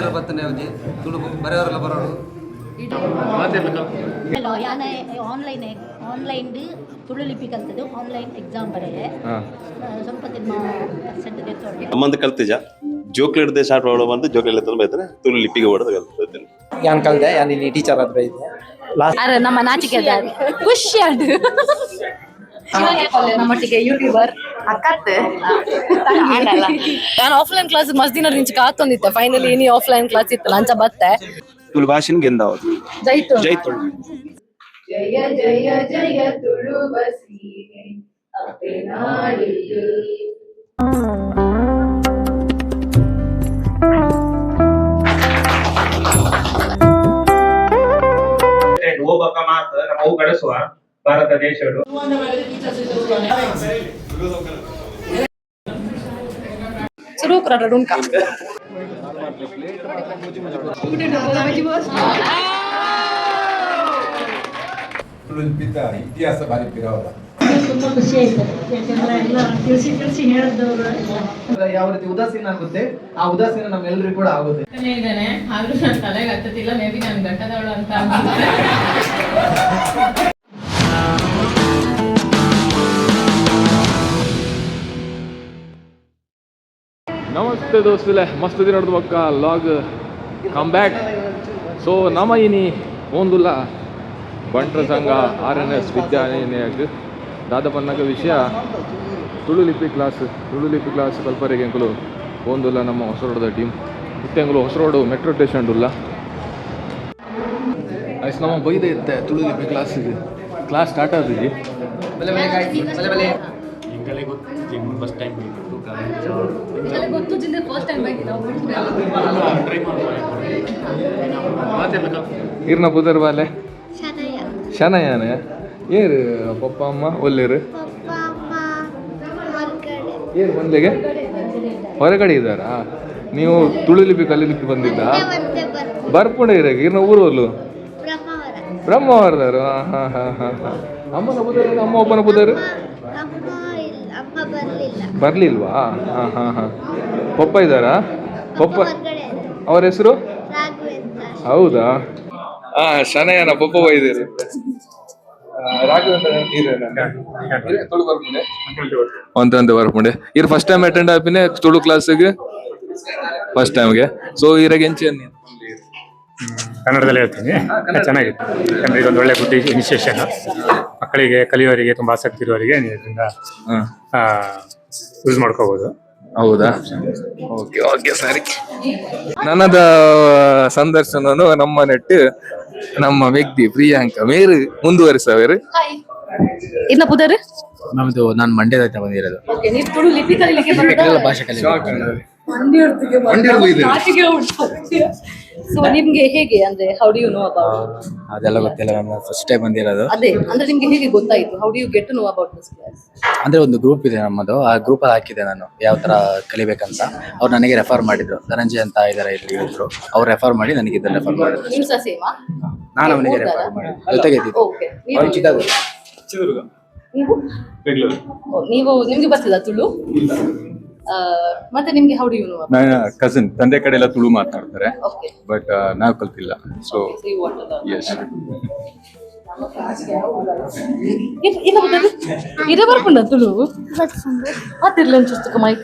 ಪಾತೆರ ಬತ್ತನೆ ಒಂಜಿ ತುಳು ಬರೆಯವರೆಲ್ಲ ಬರೋಡು. ಯಾನ ಆನ್ಲೈನ್ ಆನ್ಲೈನ್ ತುಳು ಲಿಪಿ ಕಲ್ತದ್ದು, ಆನ್ಲೈನ್ ಎಕ್ಸಾಮ್ ಬರೆಯೆ, ಸ್ವಲ್ಪ ತಿನ್ನ ಪರ್ಸೆಂಟ್ ದೆತ್ತೊಂಡೆ. ನಮ್ಮಂತ ಕಲ್ತಿಜ, ಜೋಕ್ಲಿಡ್ದೆ ಸ್ಟಾರ್ಟ್ ಮಾಡೋ ಬಂದು ಜೋಕ್ಲಿ ಎತ್ತೊಂದು ಬೈತಾರೆ, ತುಳು ಲಿಪಿಗೆ ಹೊಡೆದು ಕಲ್ತಿದ್ದೇನೆ. ಯಾನ್ ಕಲ್ದೆ, ಯಾನ್ ಇಲ್ಲಿ ಟೀಚರ್ ಆದ್ರೆ ಇದ್ದೆ ಲಾಸ್ಟ್. ಅರೆ, ನಮ್ಮ ನಾಚಿಕೆ ಖುಷಿ ಅದು. ನಮ್ಮೊಟ್ಟಿಗೆ ಯೂಟ್ಯೂಬರ್. ನಾನು ಆಫ್ಲೈನ್ ಕ್ಲಾಸ್ ಮಸ್ತ್ ದಿನ ನಿಂಚು ಕಾತೊಂದಿತ್ತೆ. ಫೈನಲಿ ಇನಿ ಆಫ್ಲೈನ್ ಕ್ಲಾಸ್ ಇತ್ತಲ್ಲ, ಅಂಚ ಬತ್ತೆ. ತುಳು ಭಾಷೆನ ಗೆಂದಾವದು. ಜೈತು. ಜೈ ತುಳು. ಜಯ ಜಯ ಜಯ ತುಳುವ ಸೀಮೆ ಅಪ್ಪೆ ನಾಡಿಗೆ. ಹೋಗ್ಬೇಕ ಮಾತು ನಮ್ಮ ಅವು ಗಳಿಸುವ ಭಾರತ ದೇಶಡು. ಸುರು ಡುಂಕ. ತುಳು ಲಿಪಿತ ಇತಿಹಾಸ ಭಾರಿ ಪಿರಾವದ. ತುಂಬ ಖುಷಿ ಆಯ್ತು, ಯಾಕಂದ್ರೆ ಎಲ್ಲ ತಿಳಿಸಿ ತಿಳಿಸಿ ಹೇಳಿದವರು ಎಲ್ಲ. ಯಾವ ರೀತಿ ಉದಾಸೀನ ಆಗುತ್ತೆ, ಆ ಉದಾಸೀನ ನಮ್ಮೆಲ್ಲರಿಗೂ ಕೂಡ ಆಗುತ್ತೆ. ಇದ್ದಾನೆ, ಆದ್ರೂ ನನ್ನ ತಲೆಗೆ ಹತ್ತತಿಲ್ಲ. ಮೇ ಬಿ ನಾನು ಘಟ್ಟದವಳು ಅಂತ ಅನ್ಸುತ್ತೆ. ನಮಸ್ತೆ ದೋಸ್ತುಲೆ, ಮಸ್ತ್ ದಿನ ಬೊಕ್ಕ log come back. So ನಮ ಇನಿ ಓಂದುಲ್ಲ ಬಂಟ್ರ ಸಂಘ ಆರ್.ಎನ್.ಎಸ್ ವಿದ್ಯಾನಿಲಯಗ್. ದಾದ ಪನ್ನಗ ವಿಷಯ, ತುಳು ಲಿಪಿ ಕ್ಲಾಸ್, ತುಳು ಲಿಪಿ ಕ್ಲಾಸ್ ಕಲ್ಪರಿಗೆ ಎಂಕುಲು ಓಂದುಲ್ಲ. ನಮ್ಮ ಹೊಸರೋಡದ ಟೀಮ್ ಇತ್ತೆ ಎಂಕುಲು ಹೊಸರೋಡು ಮೆಟ್ರೋ ಸ್ಟೇಷನ್ ಉಲ್ಲ. ಐಸ್ ನಮ್ಮ ಬೈದೆ ಇತ್ತೆ ತುಳು ಲಿಪಿ ಕ್ಲಾಸಿಗೆ. ಕ್ಲಾಸ್ ಸ್ಟಾರ್ಟ್ ಆದಿಜಿ. ಗೊತ್ತು, ಫಸ್ಟ್ ಟೈಮ್. ಇರ್ನ ಪುದರ್ ಬಾಲೆ? ಶನಯಾನೆ. ಏರು ಪಪ್ಪ ಅಮ್ಮ ಒಲ್ಲೇರು? ಏರು ಒಂದೆಗೆ ಹೊರಗಡೆ ಇದ್ದಾರಾ? ನೀವು ತುಳು ಲಿಪಿ ಕಲೀಲಿಕ್ಕೆ ಬಂದಿದ್ದ? ಬರ್ಪುಂಡ ಇರಾಗ. ಇರ್ನ ಊರು ಒಲ್ಲು? ಬ್ರಹ್ಮವರದವರು. ಹಾಂ ಹಾಂ ಹಾಂ ಹಾಂ. ಅಮ್ಮನ ಪುದರ್? ಅಮ್ಮ ಒಬ್ಬನ ಪುದರ್? ಬರ್ಲಿಲ್ವಾ? ಹಾಂ ಹಾಂ ಹಾಂ. ಪಪ್ಪ ಇದ್ದಾರಾ? ಪಪ್ಪ ಅವ್ರ ಹೆಸರು? ಹೌದಾ? ಹಾ, ಶನಯನ ಪಪ್ಪ ಬೈದಿರಿ. ರಾಘವೇಂದ್ರ ಹಿರೇನ? ತುಳು ಬರ್ಪುಂಡೆ ಅಂತ ಅಂತ ಬರ್ಪುಂಡೆ. ಇರ್ first time attend ಆಪಿನೆ ತುಳು ಕ್ಲಾಸ್ಗೆ? ಫಸ್ಟ್ ಟೈಮ್ಗೆ. ಸೊ ಇರಾಗ ಎಂಚೆ? ಕನ್ನಡದಲ್ಲಿ ಹೇಳ್ತೀನಿ. ಚೆನ್ನಾಗಿತ್ತು, ಯಾಕಂದ್ರೆ ಇದೊಂದು ಒಳ್ಳೆ ಗುಡ್ ಇನಿಷಿಯೇಷನ್. ಮಕ್ಕಳಿಗೆ, ಕಲಿಯೋರಿಗೆ, ತುಂಬಾ ಆಸಕ್ತಿ ಇರೋರಿಗೆ ಇದರಿಂದ ಯೂಸ್ ಮಾಡ್ಕೋಬಹುದು. ಹೌದಾ? ಓಕೆ ಓಕೆ, ಸರಿ. ನನ್ನದ ಸಂದರ್ಶನನು ನಮ್ಮ ನೆಟ್ಟು ನಮ್ಮ ವ್ಯಕ್ತಿ ಪ್ರಿಯಾಂಕ ಮೇರು ಮುಂದುವರಿಸವೇರು. ಹಾಯ್, ಇನ್ನ ಪುದರ್? ನಮ್ದು, ನಾನು ಮಂಡ್ಯದ ಬಂದಿರೋದು. ಓಕೆ, ನೀವು ತುಳು ಲಿಪಿ ಕಲೀಲಿಕ್ಕೆ ಬಂದದ್ದಾ? ಭಾಷೆ ಕಲಿಬೇಕು. ನಾಚಿಕೆ ಉಂಟು. ಸೊ ನಿಮ್ಗೆ ಹೇಗೆ, ಅಂದ್ರೆ how do you know about? ಅದೆಲ್ಲ ಗೊತ್ತಿಲ್ಲ ನಾನು ಫಸ್ಟ್ ಟೈಮ್ ಬಂದಿರೋದು. ಅದೇ, ಅಂದ್ರೆ ನಿಮ್ಗೆ ಹೇಗೆ ಗೊತ್ತಾಯ್ತು? How do you get to know about this class? ಅಂದ್ರೆ ಒಂದು ಗ್ರೂಪ್ ಇದೆ ನಮ್ಮದು, ಆ ಗ್ರೂಪ್ ಅಲ್ಲಿ ಹಾಕಿದೆ ನಾನು ಯಾವ ತರ ಕಲಿಬೇಕಂತ. ಅವ್ರು ನನಗೆ ರೆಫರ್ ಮಾಡಿದ್ರು. ಧನಂಜಯ್ ಅಂತ ಇದಾರೆ ಇಲ್ಲಿ ಇದ್ರು. ಅವ್ರು ರೆಫರ್ ಮಾಡಿ ನನಗೆ ಇದನ್ನ ರೆಫರ್ ಮಾಡಿದ್ರು. ನೀವು ಸಹ ಸೇಮಾ? ನಾನು ಅವನಿಗೆ ರೆಫರ್ ಮಾಡಿದ್ದು, ಜೊತೆಗೆ ಇದ್ದಿದ್ದು. ಓಕೆ. ಅವ್ನು ಚಿಕಾಗೋ. ನೀವು? ಓ, ನೀವು, ನಿಮ್ಗೆ ಬರ್ತಿಲ್ಲ ತುಳು? ಮತ್ತೆ ನಿಮ್ಗೆ how do you know? ನನ್ನ ಕಸಿನ್ ತಂದೆ ಕಡೆ ಎಲ್ಲ ತುಳು ಮಾತಾಡ್ತಾರೆ. ಓಕೆ. ಬಟ್ ನಾವು ಕಲ್ತಿಲ್ಲ, so so you want to S. ಇಲ್ಲ, ಇರ ಬರ್ಪುಂಡ ತುಳು ಮಾತಿರ್ಲ ಒಂಚೂರು ಮೈಕ್.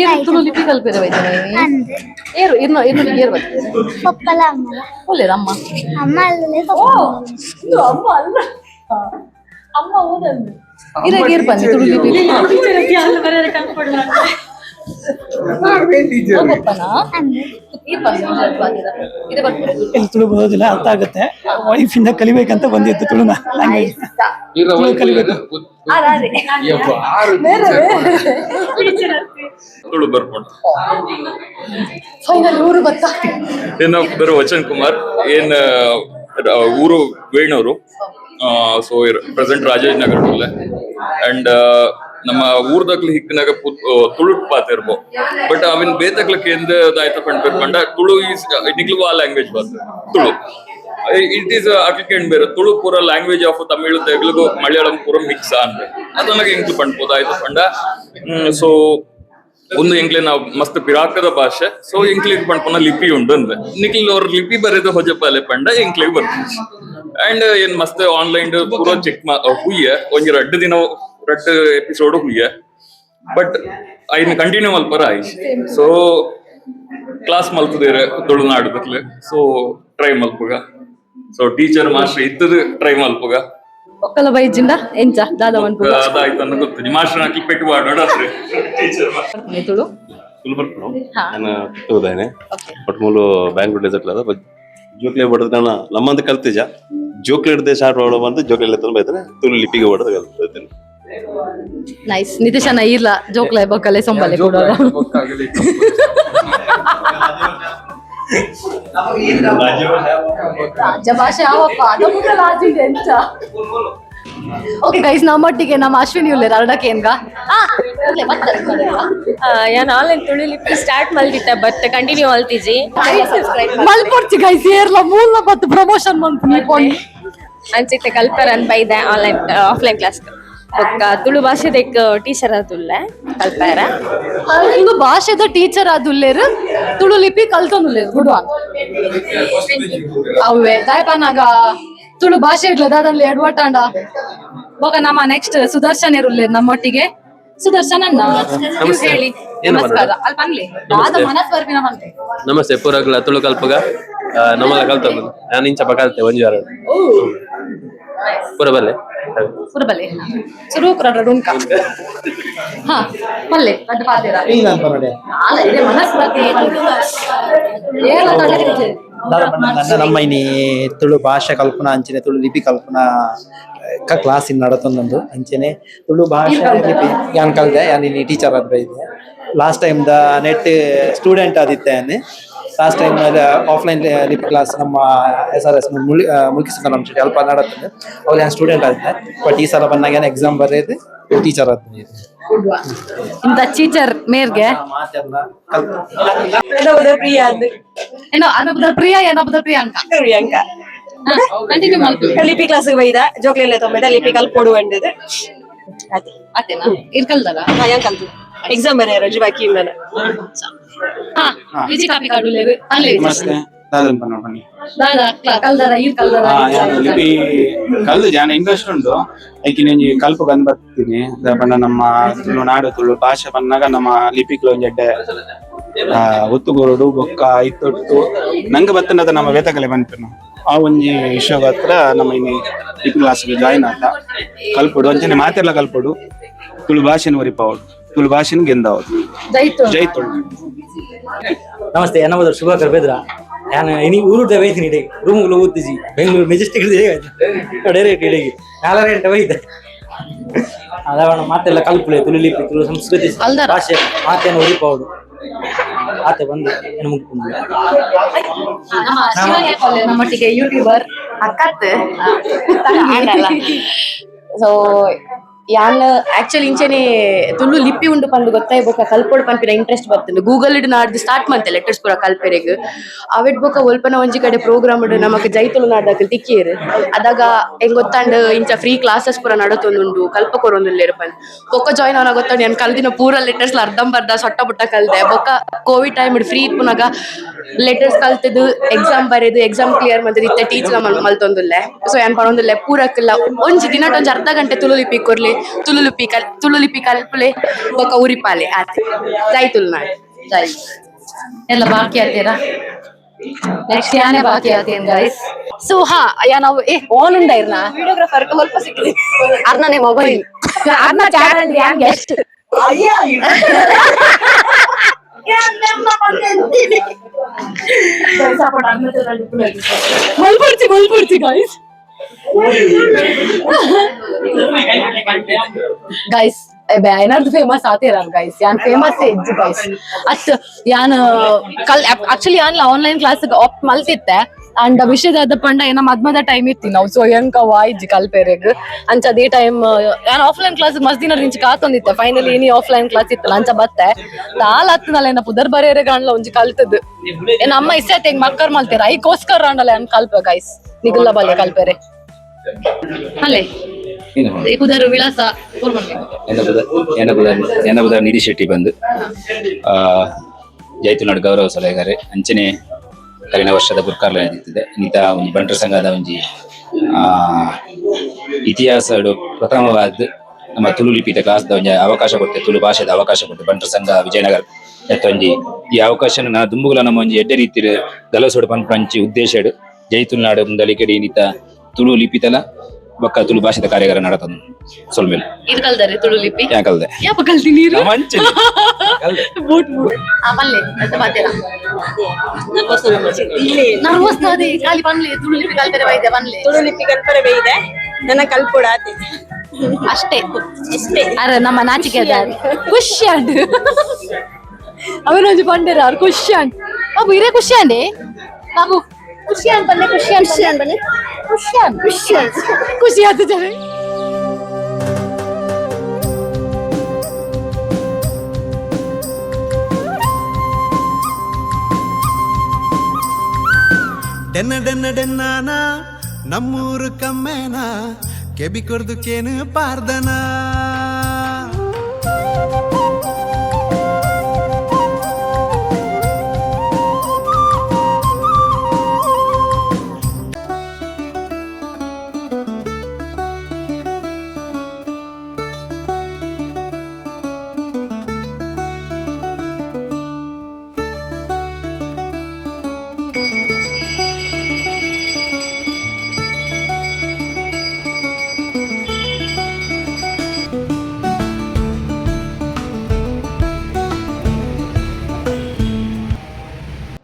ಏರು ತುಳು ಲಿಪಿ ಕಲ್ಪೆರೆ ಬೈದನೆ? ಏರು ಇರ್ನ ಇರ್ನ ಏರು ಬರ್ತದೆ? ಒಳ್ಳೆಯದು. ಅಮ್ಮ? ಓ, ಇದು ಅಮ್ಮ ಅಲ್ಲ, ಅಮ್ಮ ಓದಲ್ಲ. ಇರಾಗ ಏರ್ ಬನ್ನಿ ತುಳು ಲಿಪಿ. ಪಪ್ಪನ ಏರ್ ಬನ್ನಿ ಇದೆ ಬರ್ಪುಂಡ. ತುಳು ಬರೋದಿಲ್ಲ, ಅರ್ಥ ಆಗುತ್ತೆ. ವೈಫ್ ಇಂದ ಕಲಿಬೇಕಂತ ಬಂದಿತ್ತು ತುಳುನ ಲ್ಯಾಂಗ್ವೇಜ್. ಕಲಿಬೇಕು. ತುಳು ಬರ್ಪುಂಡು. ಫೈನಲ್ ಊರು ಬತ್ತಾ. ಏನ ಬೇರೆ ವಚನ್ ಕುಮಾರ್. ಏನ್ ಊರು ವೇಣೂರು. ಸೊ ಪ್ರೆಸೆಂಟ್ ರಾಜೇಶ್ ನಗರ ಅಂಡ್ ನಮ್ಮ ಊರ್ದಕ್ಲು ಹಿಕ್ಕನಾಗ ತುಳು ಪಾತಿರ್ಬೋ, ಬಟ್ ಅವಿನ್ ಬೇತಕ್ಲ ಕೇಂದ್ರ ದಾಯ್ತ ಪಂಡ್ ಪಂಡ ತುಳು is ನಿಕ್ಲು ಆ ಲ್ಯಾಂಗ್ವೇಜ್ ಬಾತ್ ತುಳು it is ಅಕ್ಲಿಕೇಂಡ್ ಬೇರೆ ತುಳು ಪೂರ ಲ್ಯಾಂಗ್ವೇಜ್ ಆಫ್ ತಮಿಳು, ತೆಲುಗು, ಮಲಯಾಳಂ ಪೂರ ಮಿಕ್ಸ್ ಅಂದ್ರೆ ಅದನ್ನಾಗ ಎಂಕ್ಲು ಪಂಡ್ಬೋದು ಆಯ್ತು ಪಂಡ. ಸೊ ಒಂದು ಎಂಕ್ಲೆ ನಾವು ಮಸ್ತ್ ಪಿರಾಕದ ಭಾಷೆ. ಸೊ ಎಂಕ್ಲೆಗ್ ಪನ್ಪುನ ಲಿಪಿ ಉಂಡು ಅಂದೆ ನಿಕ್ಲ್ ಅವ್ರ ಲಿಪಿ ಬರೆದ ಹೊಜಪಾಲೆ ಪಂಡ ಎಂಕ್ಲೆಗ್ ಬರ್ಪುಜಿ. ಅಂಡ್ ಏನ್ ಮಸ್ತ್ ಆನ್ಲೈನ್ ಪೂರ ಚೆಕ್ ಹುಯ್ಯ ಒಂಜಿ ರಡ್ಡ್ ದಿನ ರಡ್ಡ್ ಎಪಿಸೋಡ್ ಹುಯ್ಯ, ಬಟ್ ಐನ್ ಕಂಟಿನ್ಯೂ ಮಲ್ಪರ ಆಯಿಷ್. ಸೊ ಕ್ಲಾಸ್ ಮಲ್ತದೇರೆ ತುಳುನಾಡು ಬತ್ಲೆ, ಸೊ ಟ್ರೈ ಮಲ್ಪುಗ. So teacher master ಇತ್ತದು ಟ್ರೈ ಮಲ್ಪುಗ. ಒಕ್ಕಲ ಬೈಜಿಂದ ಎಂಚ ದಾದ ಮನ್ಪುಗ ಅದಾಯ್ತು ಅನ್ನ ಗೊತ್ತು ಮಾಸ್ಟರ್ ಹಾಕಿ ಪೆಟ್ಟು ಮಾಡೋಣ ಟೀಚರ್. ತುಳು ತುಳು ಬರ್ಪುನು ನಾನು ತುಳುದಾನೆ, ಬಟ್ ಮೂಲು ಬ್ಯಾಂಗ್ಳೂರ್ ಡೆಸರ್ಟ್ ಅದ ಜೋಕ್ಲೆ ಬಡದ ನಾನು ನಮ್ಮಂತ ಕಲ್ತಿಜ ಜೋಕ್ಲೆ ಹಿಡ್ದೆ ಶಾರ್ಟ್ ಹೊಡ ಬಂದು ಜೋಕ್ಲೆ ಎತ್ತನ ಬೈತಾನೆ ತುಳು ಲಿಪಿಗೆ ಹೊಡೆದು ಕಲ್ತಿದ್ದೇನೆ. ನೈಸ್ ನಿತೇಶನ ಇರ್ಲ ಜೋಕ್ಲೆ ಬೊಕ್ಕಲೆ ಸೊಂಬಲೆ ಕೂಡ. ರಾಜ್ಯ ಭಾಷೆ ಯಾವಪ್ಪ ನಮ್ಗೆ ರಾಜಿಂದ ಎಂಚ. ಓಕೆ ಗೈಸ್, ನಮ್ಮೊಟ್ಟಿಗೆ ನಮ್ಮ ಅಶ್ವಿನಿ ಉಲ್ಲೇರ್ ಅರ್ಡಕ್ಕೆ ಏನ್ಗ ಯಾನ್ ಆನ್ಲೈನ್ ತುಳು ಲಿಪಿ ಸ್ಟಾರ್ಟ್ ಮಲ್ದಿತ್ತ ಬಟ್ ಕಂಟಿನ್ಯೂ ಮಲ್ತಿಜಿ. ಮಲ್ಪೊರ್ಚಿ ಗೈಸ್, ಏರ್ಲ ಮೂಲ ಬತ್ತು ಪ್ರಮೋಷನ್ ಮಲ್ಪುನಿ ಪೋನಿ. ಅಂಚಿತ್ತೆ ಕಲ್ಪರ್ ಅನ್ ಬೈದೆ online offline class ಬೊಕ್ಕ ತುಳು ಭಾಷೆದೆಕ್ ಟೀಚರ್ ಆದುಲ್ಲೆ ಕಲ್ಪಾರ. ತುಳು ಭಾಷೆದ ಟೀಚರ್ ಆದುಲ್ಲೇರು, ತುಳು ಲಿಪಿ ಕಲ್ತೊಂದುಲ್ಲೇರು ಗುಡುವ ಅವೇ ದಾಯಪನಾಗ ತುಳು ಭಾಷೆ ಇಡ್ಲ ದಾದಲ್ಲಿ ಎಡ್ವಟಾಂಡ. ಬೊಕ ನಮ್ಮ ನೆಕ್ಸ್ಟ್ ಸುದರ್ಶನ್ ಇರುಲ್ಲೇರು ನಮ್ಮೊಟ್ಟಿಗೆ. ಸುದರ್ಶನ್ ಅಣ್ಣ ನೀವು ಹೇಳಿ. ನಮಸ್ಕಾರ ಅಲ್ಪ ಪನ್ಲೆ ದಾದ ಮನಸ್ ಬರ್ಪಿನ ಪನ್ಲೆ. ನಮಸ್ತೆ ಪೂರಗ್ಲ ತುಳು ಕಲ್ಪಗ ನಮ್ಮಲ್ಲ ಕಲ್ತ ನಾನು ಇಂಚಪ್ಪ ಕಲ್ತೆ ಒಂಜಿ ವಾರ ಪೂರ ಬಲ್ಲೆ. ಪುರಬಲೆ ಸುರು ಕುರ ರುಂಕ ಹಾ ಪಲ್ಲೆ ಅಡ್ಡ ಪಾತೆರ ಅಲ್ಲ ಇದೆ ಮನಸ್ ಬರ್ತಿ ಏಲ ತಡೆ. ನಮ್ಮ ಇನಿ ತುಳು ಭಾಷೆ ಕಲ್ಪನಾ ಅಂಚನೆ ತುಳು ಲಿಪಿ ಕಲ್ಪನಾ ಕ್ಲಾಸ್ ಇನ್ ನಡತೊಂದೊಂದು ಅಂಚನೆ ತುಳು ಭಾಷೆ ಲಿಪಿ ಯಾನ್ ಕಲ್ದೆ ಯಾನ್ ಇನಿ ಟೀಚರ್ ಆದ್ ಬೈದೆ. Last time the net student ಆದಿತ್ತೆ. Last time offline ಲಿಪಿ ಕ್ಲಾಸ್ ನಮ್ಮ S R S Mulki Sundaram Shetty ಅಲ್ಪ ನಡತದೆ, ಅವ್ರು ಯಾನ್ ಸ್ಟೂಡೆಂಟ್ ಆದಿತ್ತೆ. ಬಟ್ ಈ ಸಲ ಬಂದಾಗ ಎಕ್ಸಾಮ್ ಬರೆದು ಟೀಚರ್ ಆದ. ಇಂತ ಟೀಚರ್ ಮೇರ್ಗೆ ಮಾತೆಲ್ಲ ಪ್ರಿಯಾ ಏನೋ ಅನಪದ ಪ್ರಿಯಾ ಏನಪದ ಪ್ರಿಯಾಂಕ ಪ್ರಿಯಾಂಕಾ ಕಂಟಿನ್ಯೂ ಮಲ್ಪು. ಲಿಪಿ ಕ್ಲಾಸ್ ಬೈದ ಜೋಕ್ಲೆಲ್ಲ ತೊಂಬೈದ ಲಿಪಿ ಕಲ್ಪೊಡು ಬಂದದ. ಅತೇನಾ ಇರ್ ಕಲ್ದಲ್ಲ. ಯಾನ್ ಕಲ್ತು ಎಕ್ಸಾಮ್ ಬರೆಯ ರಜೆ ಬಾಕಿ ಇಂದನ. ಹಾ ವಿಜಿ ಕಾಪಿ ಕಾಡುಲೇರು ಅಲ್ಲೇ. ನಮಸ್ತೆ ದಾದನ್ ಪನ್ನೋಡ್ ಬನ್ನಿ. ದಾದಾ ಕಲ್ದರ ಇರ್ ಕಲ್ದರ. ಯಾನ್ ಲಿಪಿ ಕಲ್ದು ಜಾನ ಇಂಟ್ರೆಸ್ಟ್ ಉಂಟು ಐಕಿನ ಒಂಜಿ ಕಲ್ಪ ಬಂದ್ ಬರ್ತೀನಿ ಪಂಡ ನಮ್ಮ ತುಳುನಾಡು ತುಳು ಭಾಷೆ ಬಂದಾಗ ನಮ್ಮ ಲಿಪಿಗಳು ಒಂಜಿ ಎಡ್ಡೆ ಒತ್ತುಗೋರುಡು ಬೊಕ್ಕ ಐತೊಟ್ಟು ನಂಗೆ ಬತ್ತನದ ನಮ್ಮ ವೇತಕಲೆ ಬಂತು ಆ ಒಂಜಿ ವಿಷಯ ಹತ್ರ ನಮ್ಮ ಇನಿ ಲಿಪಿ ಕ್ಲಾಸ್ಗೆ ಜಾಯಿನ್ ಆತ ಕಲ್ಪೊಡು ಅಂಚನೆ ಮಾತೆಲ್ಲ ಕಲ್ಪೊಡು ತುಳು ಭಾಷೆನ ಒರಿಪಾವಡು ತುಳು ಭಾಷೆನ ಗೆಂದಾವಡು. ಜೈ ಜೈ ತುಳು. ನಮಸ್ತೆ, ಎನ್ನ ಶುಭಕರ್ ಬೆದ್ರ. ನಾನು ಇನಿ ಊರುದ ಬೈತೀನಿ ಇಡೀ ರೂಮ್ಗಳು ಓದ್ತಿಜಿ ಬೆಂಗಳೂರು ಮೆಜೆಸ್ಟಿಕ್ ಡೈರೆಕ್ಟ್ ಇಡೀ ನಾಲ್ಕು ಗಂಟೆ ಬೈದೆ ಅದವಣ ಮಾತೆಲ್ಲ ಕಲ್ಪುಲೆ ತುಳು ಲಿಪಿ ತುಳು ಸಂಸ್ಕೃತಿ ಅಲ್ದಾರ. ಭಾಷೆ ಮಾತೇನು ಒರಿಪಾವಡು ಆತೆ ಬಂದು ಏನು ಮುಗ್ಕೊಂಡು. ನಮ್ಮ ಶಿವನ್ಯ ಕಾಲೇಜ್ ನಮ್ಮೊಟ್ಟಿಗೆ ಯೂಟ್ಯೂಬರ್ ಅಕ್ಕತ್ ಸೊ ಯಾನ್ ಆಕ್ಚುಲಿ ಇಂಚನೆ ತುಳು ಲಿಪಿ ಉಂಡು ಪಂದ್ ಗೊತ್ತಾಯ್ ಬೊಕ ಕಲ್ಪೊಡು ಪನ್ಪಿನ ಇಂಟ್ರೆಸ್ಟ್ ಬರ್ತುಂಡು. ಗೂಗಲ್ ಇಡ್ ನಾಡ್ದು ಸ್ಟಾರ್ಟ್ ಮಂತೆ ಲೆಟರ್ಸ್ ಪೂರ ಕಲ್ಪೆರೆಗ್ ಅವೆಟ್ ಬೊಕ ಒಲ್ಪನ ಒಂಜಿ ಕಡೆ ಪ್ರೋಗ್ರಾಮ್ ಉಂಡು ನಮಕ್ ಜೈ ತುಳುನಾಡ್ದಕಲ್ ತಿಕ್ಕಿಯೆರ್ ಅದಾಗ ಎಂಗ್ ಗೊತ್ತಾಂಡ್ ಇಂಚ ಫ್ರೀ ಕ್ಲಾಸಸ್ ಪೂರ ನಡತೊಂದುಂಡು ಕಲ್ಪ ಕೊರೊಂದುಲ್ಲೆರ್ ಪಂದ್ ಬೊಕ ಜಾಯ್ನ್ ಆವನ ಗೊತ್ತಾಂಡ್ ಯಾನ್ ಕಲ್ದಿನ ಪೂರ ಲೆಟರ್ಸ್ ಅರ್ಧಂಬರ್ಧ ಸೊಟ್ಟ ಪುಟ್ಟ ಕಲ್ದೆ. ಬೊಕ Covid time free ಇಪ್ಪುನಗ letters ಕಲ್ತದು exam ಬರೆದು ಎಕ್ಸಾಮ್ ಕ್ಲಿಯರ್ ಮಂತುದು ಇತ್ತೆ ಟೀಚರ್ ಮಲ್ತೊಂದುಲ್ಲೆ. ಸೊ ಯಾನ್ ಪನೊಂದುಲ್ಲೆ ಪೂರಕ್ಲ ಒಂಜಿ ದಿನಟ್ ಒಂಜಿ ಅರ್ಧ ಗಂಟೆ ತುಳು ಲಿಪಿ ಕೊರ್ಲೆ ತುಳು ಲಿಪಿ ಕಲ್ ತುಳು ಲಿಪಿ ಕಲ್ಪುಲೆ ಬೊಕ ಉರಿಪಾಲೆ ಆತೆ. ಜೈ ತುಳುನಾಡ್ ಜೈ. ಎಲ್ಲ ಬಾಕಿ ಆತೀರಾ ನೆಕ್ಸ್ಟ್ ಯಾನೇ ಬಾಕಿ ಆತೇನ್ ಗೈಸ್. ಸೊ ಹಾ ಯಾ ನಾವು ಏ ಆನ್ ಉಂಡ ಇರ್ನ ವಿಡಿಯೋಗ್ರಾಫರ್ ಸ್ವಲ್ಪ ಸಿಕ್ಕಿದೆ ಅರ್ಣನೆ ಮೊಬೈಲ್ ಅರ್ಣ ಚಾನಲ್ ಯಾನ್ ಗೆಸ್ಟ್. ಮಲ್ಪಡ್ತಿ ಮಲ್ಪಡ್ತಿ guys. Guys ಏನಾದ್ರು ಫೇಮಸ್ ಆತೀರ ಗೈಸ್, ಯಾನ್ ಫೇಮಸ್ ಇಜ್ಜಿ ಗೈಸ್. ಅತ್ ಯಾನ್ ಕಲ್ ಆಕ್ಚುಲಿ ಯಾನ್ online class apt ಮಲ್ತಿತ್ತೆ and ವಿಷಯದಾದ ಪಂಡ ಏನ ಮದ್ಮದ ಟೈಮ್ ಇತ್ತಿ ನಾವು. ಸೊ ಹೆಂಗ ವಾಯ್ಜಿ ಕಲ್ಪೆರೆಗ್ ಅಂಚ ಅದೇ ಟೈಮ್ ಯಾನ್ ಆಫ್ಲೈನ್ ಕ್ಲಾಸ್ ಮಸ್ತ್ ದಿನ ರಿಂಚ್ ಕಾತೊಂದಿತ್ತೆ. ಫೈನಲಿ ಏನಿ ಆಫ್ಲೈನ್ ಕ್ಲಾಸ್ ಇತ್ತಲ್ಲ ಅಂಚ ಬತ್ತೆ ದಾಲ್ ಹತ್ತನಲ್ಲ ಏನ ಪುದರ್ ಬರೆಯರೆ ಕಾಣ್ಲ ಒಂಜಿ ಕಲ್ತದ್ದು ಏನ್ ಅಮ್ಮ ಇಸ್ಸೆ ಹೆಂಗ್ ಮಕ್ಕರ್ ಮಲ್ತೇರ ಐಕೋಸ್ಕರ ರಾಂಡಲ್ಲ ಏನ್ ಕಲ್ಪ ಗೈಸ್ ನಿಗುಲ್ಲ ಬಲ್ಲೆ ಕಲ್ಪೆರೆ ಅಲ್ಲೇ. ಪುದರ್ ವಿಳಾಸ ಎನ್ನ ಬುಧರ್ ನಿಧಿ ಶೆಟ್ಟಿ ಬಂದು ಜೈತುನಾಡು ಗೌರವ ಸಲಹೆಗಾರೆ ಅಂಚನೆ ಕರಿನ ವರ್ಷದ ಗುರ್ಕಾರ್ಲ ಇತ್ತಿದೆ ಇನ್ನಿತ ಒಂಜಿ ಬಂಟರ ಸಂಘದ ಒಂಜಿ ಇತಿಹಾಸ ಪ್ರಥಮವಾದ ನಮ್ಮ ತುಳು ಲಿಪಿತ ಕ್ಲಾಸ್ದ ಒಂಜಿ ಅವಕಾಶ ಕೊಟ್ಟೆ, ತುಳು ಭಾಷೆದ ಅವಕಾಶ ಕೊಟ್ಟೆ ಬಂಟರ ಸಂಘ ವಿಜಯನಗರ ಒಂಜಿ ಈ ಅವಕಾಶನ ನಾ ದುಂಬುಗುಲ ನಮ್ಮ ಒಂಜಿ ಎಡ್ಡೆ ರೀತಿ ಗಲಸೋಡು ಪನ್ಪಂಚಿ ಉದ್ದೇಶ ಜೈ ತುಳುನಾಡು ಮುಂದಲಿಕೆಡಿ ಇನ್ನಿತ ತುಳು ಲಿಪಿತಲ ಬೊಕ್ಕ ತುಳು ಭಾಷೆದ ಕಾರ್ಯಾಗಾರ ನಡತದ ಸೊಲ್ಮೆಲ್. ಇದು ಕಲ್ದಾರೆ ತುಳು ಲಿಪಿ ಯಾಕಲ್ದೆ ಯಾಪ ಕಲ್ತಿ ನೀರು ಬೂಟ್ ಬೂಟ್ ಆ ಪಲ್ಲೆ ಅಂತ ಮಾತೇರ ನರ್ವಸ್ ಅದೇ ಖಾಲಿ ಪನ್ಲೆ ತುಳು ಲಿಪಿ ಕಲ್ಪರೆ ಬೈದೆ ಪನ್ಲೆ ತುಳು ಲಿಪಿ ಕಲ್ಪರೆ ಬೈದೆ ನನ್ನ ಕಲ್ಪುಡ ಆತೆ ಅಷ್ಟೇ ಅಷ್ಟೇ. ಅರೆ ನಮ್ಮ ನಾಚಿಕೆ ಅದ ಖುಷಿ ಅಂಡ್ ಅವನೊಂಜಿ ಪಂಡೇರ ಅವ್ರು ಖುಷಿ ಅಂಡ್ ಬಾಬು ಇರೇ ಖುಷಿ ಅಂಡೆ ಬಾಬು ಖುಷಿ ಅನ್ ಪಲ್ಲೆ ಖುಷಿ ಅನ್ ಖುಷಿ ಅನ್ ಪಲ್ಲೆ. ಖುಷಿ ಅನ್ ಖುಷಿ ಖುಷಿ ಆಯ್ತು ಜನ. ಡೆನ್ನ ಡೆನ್ನ ಡೆನ್ನಾನ ನಮ್ಮೂರು ಕಮ್ಮೇನ ಕೆಬಿ ಕೊರ್ದು ಕೇನು ಪಾರ್ದನ.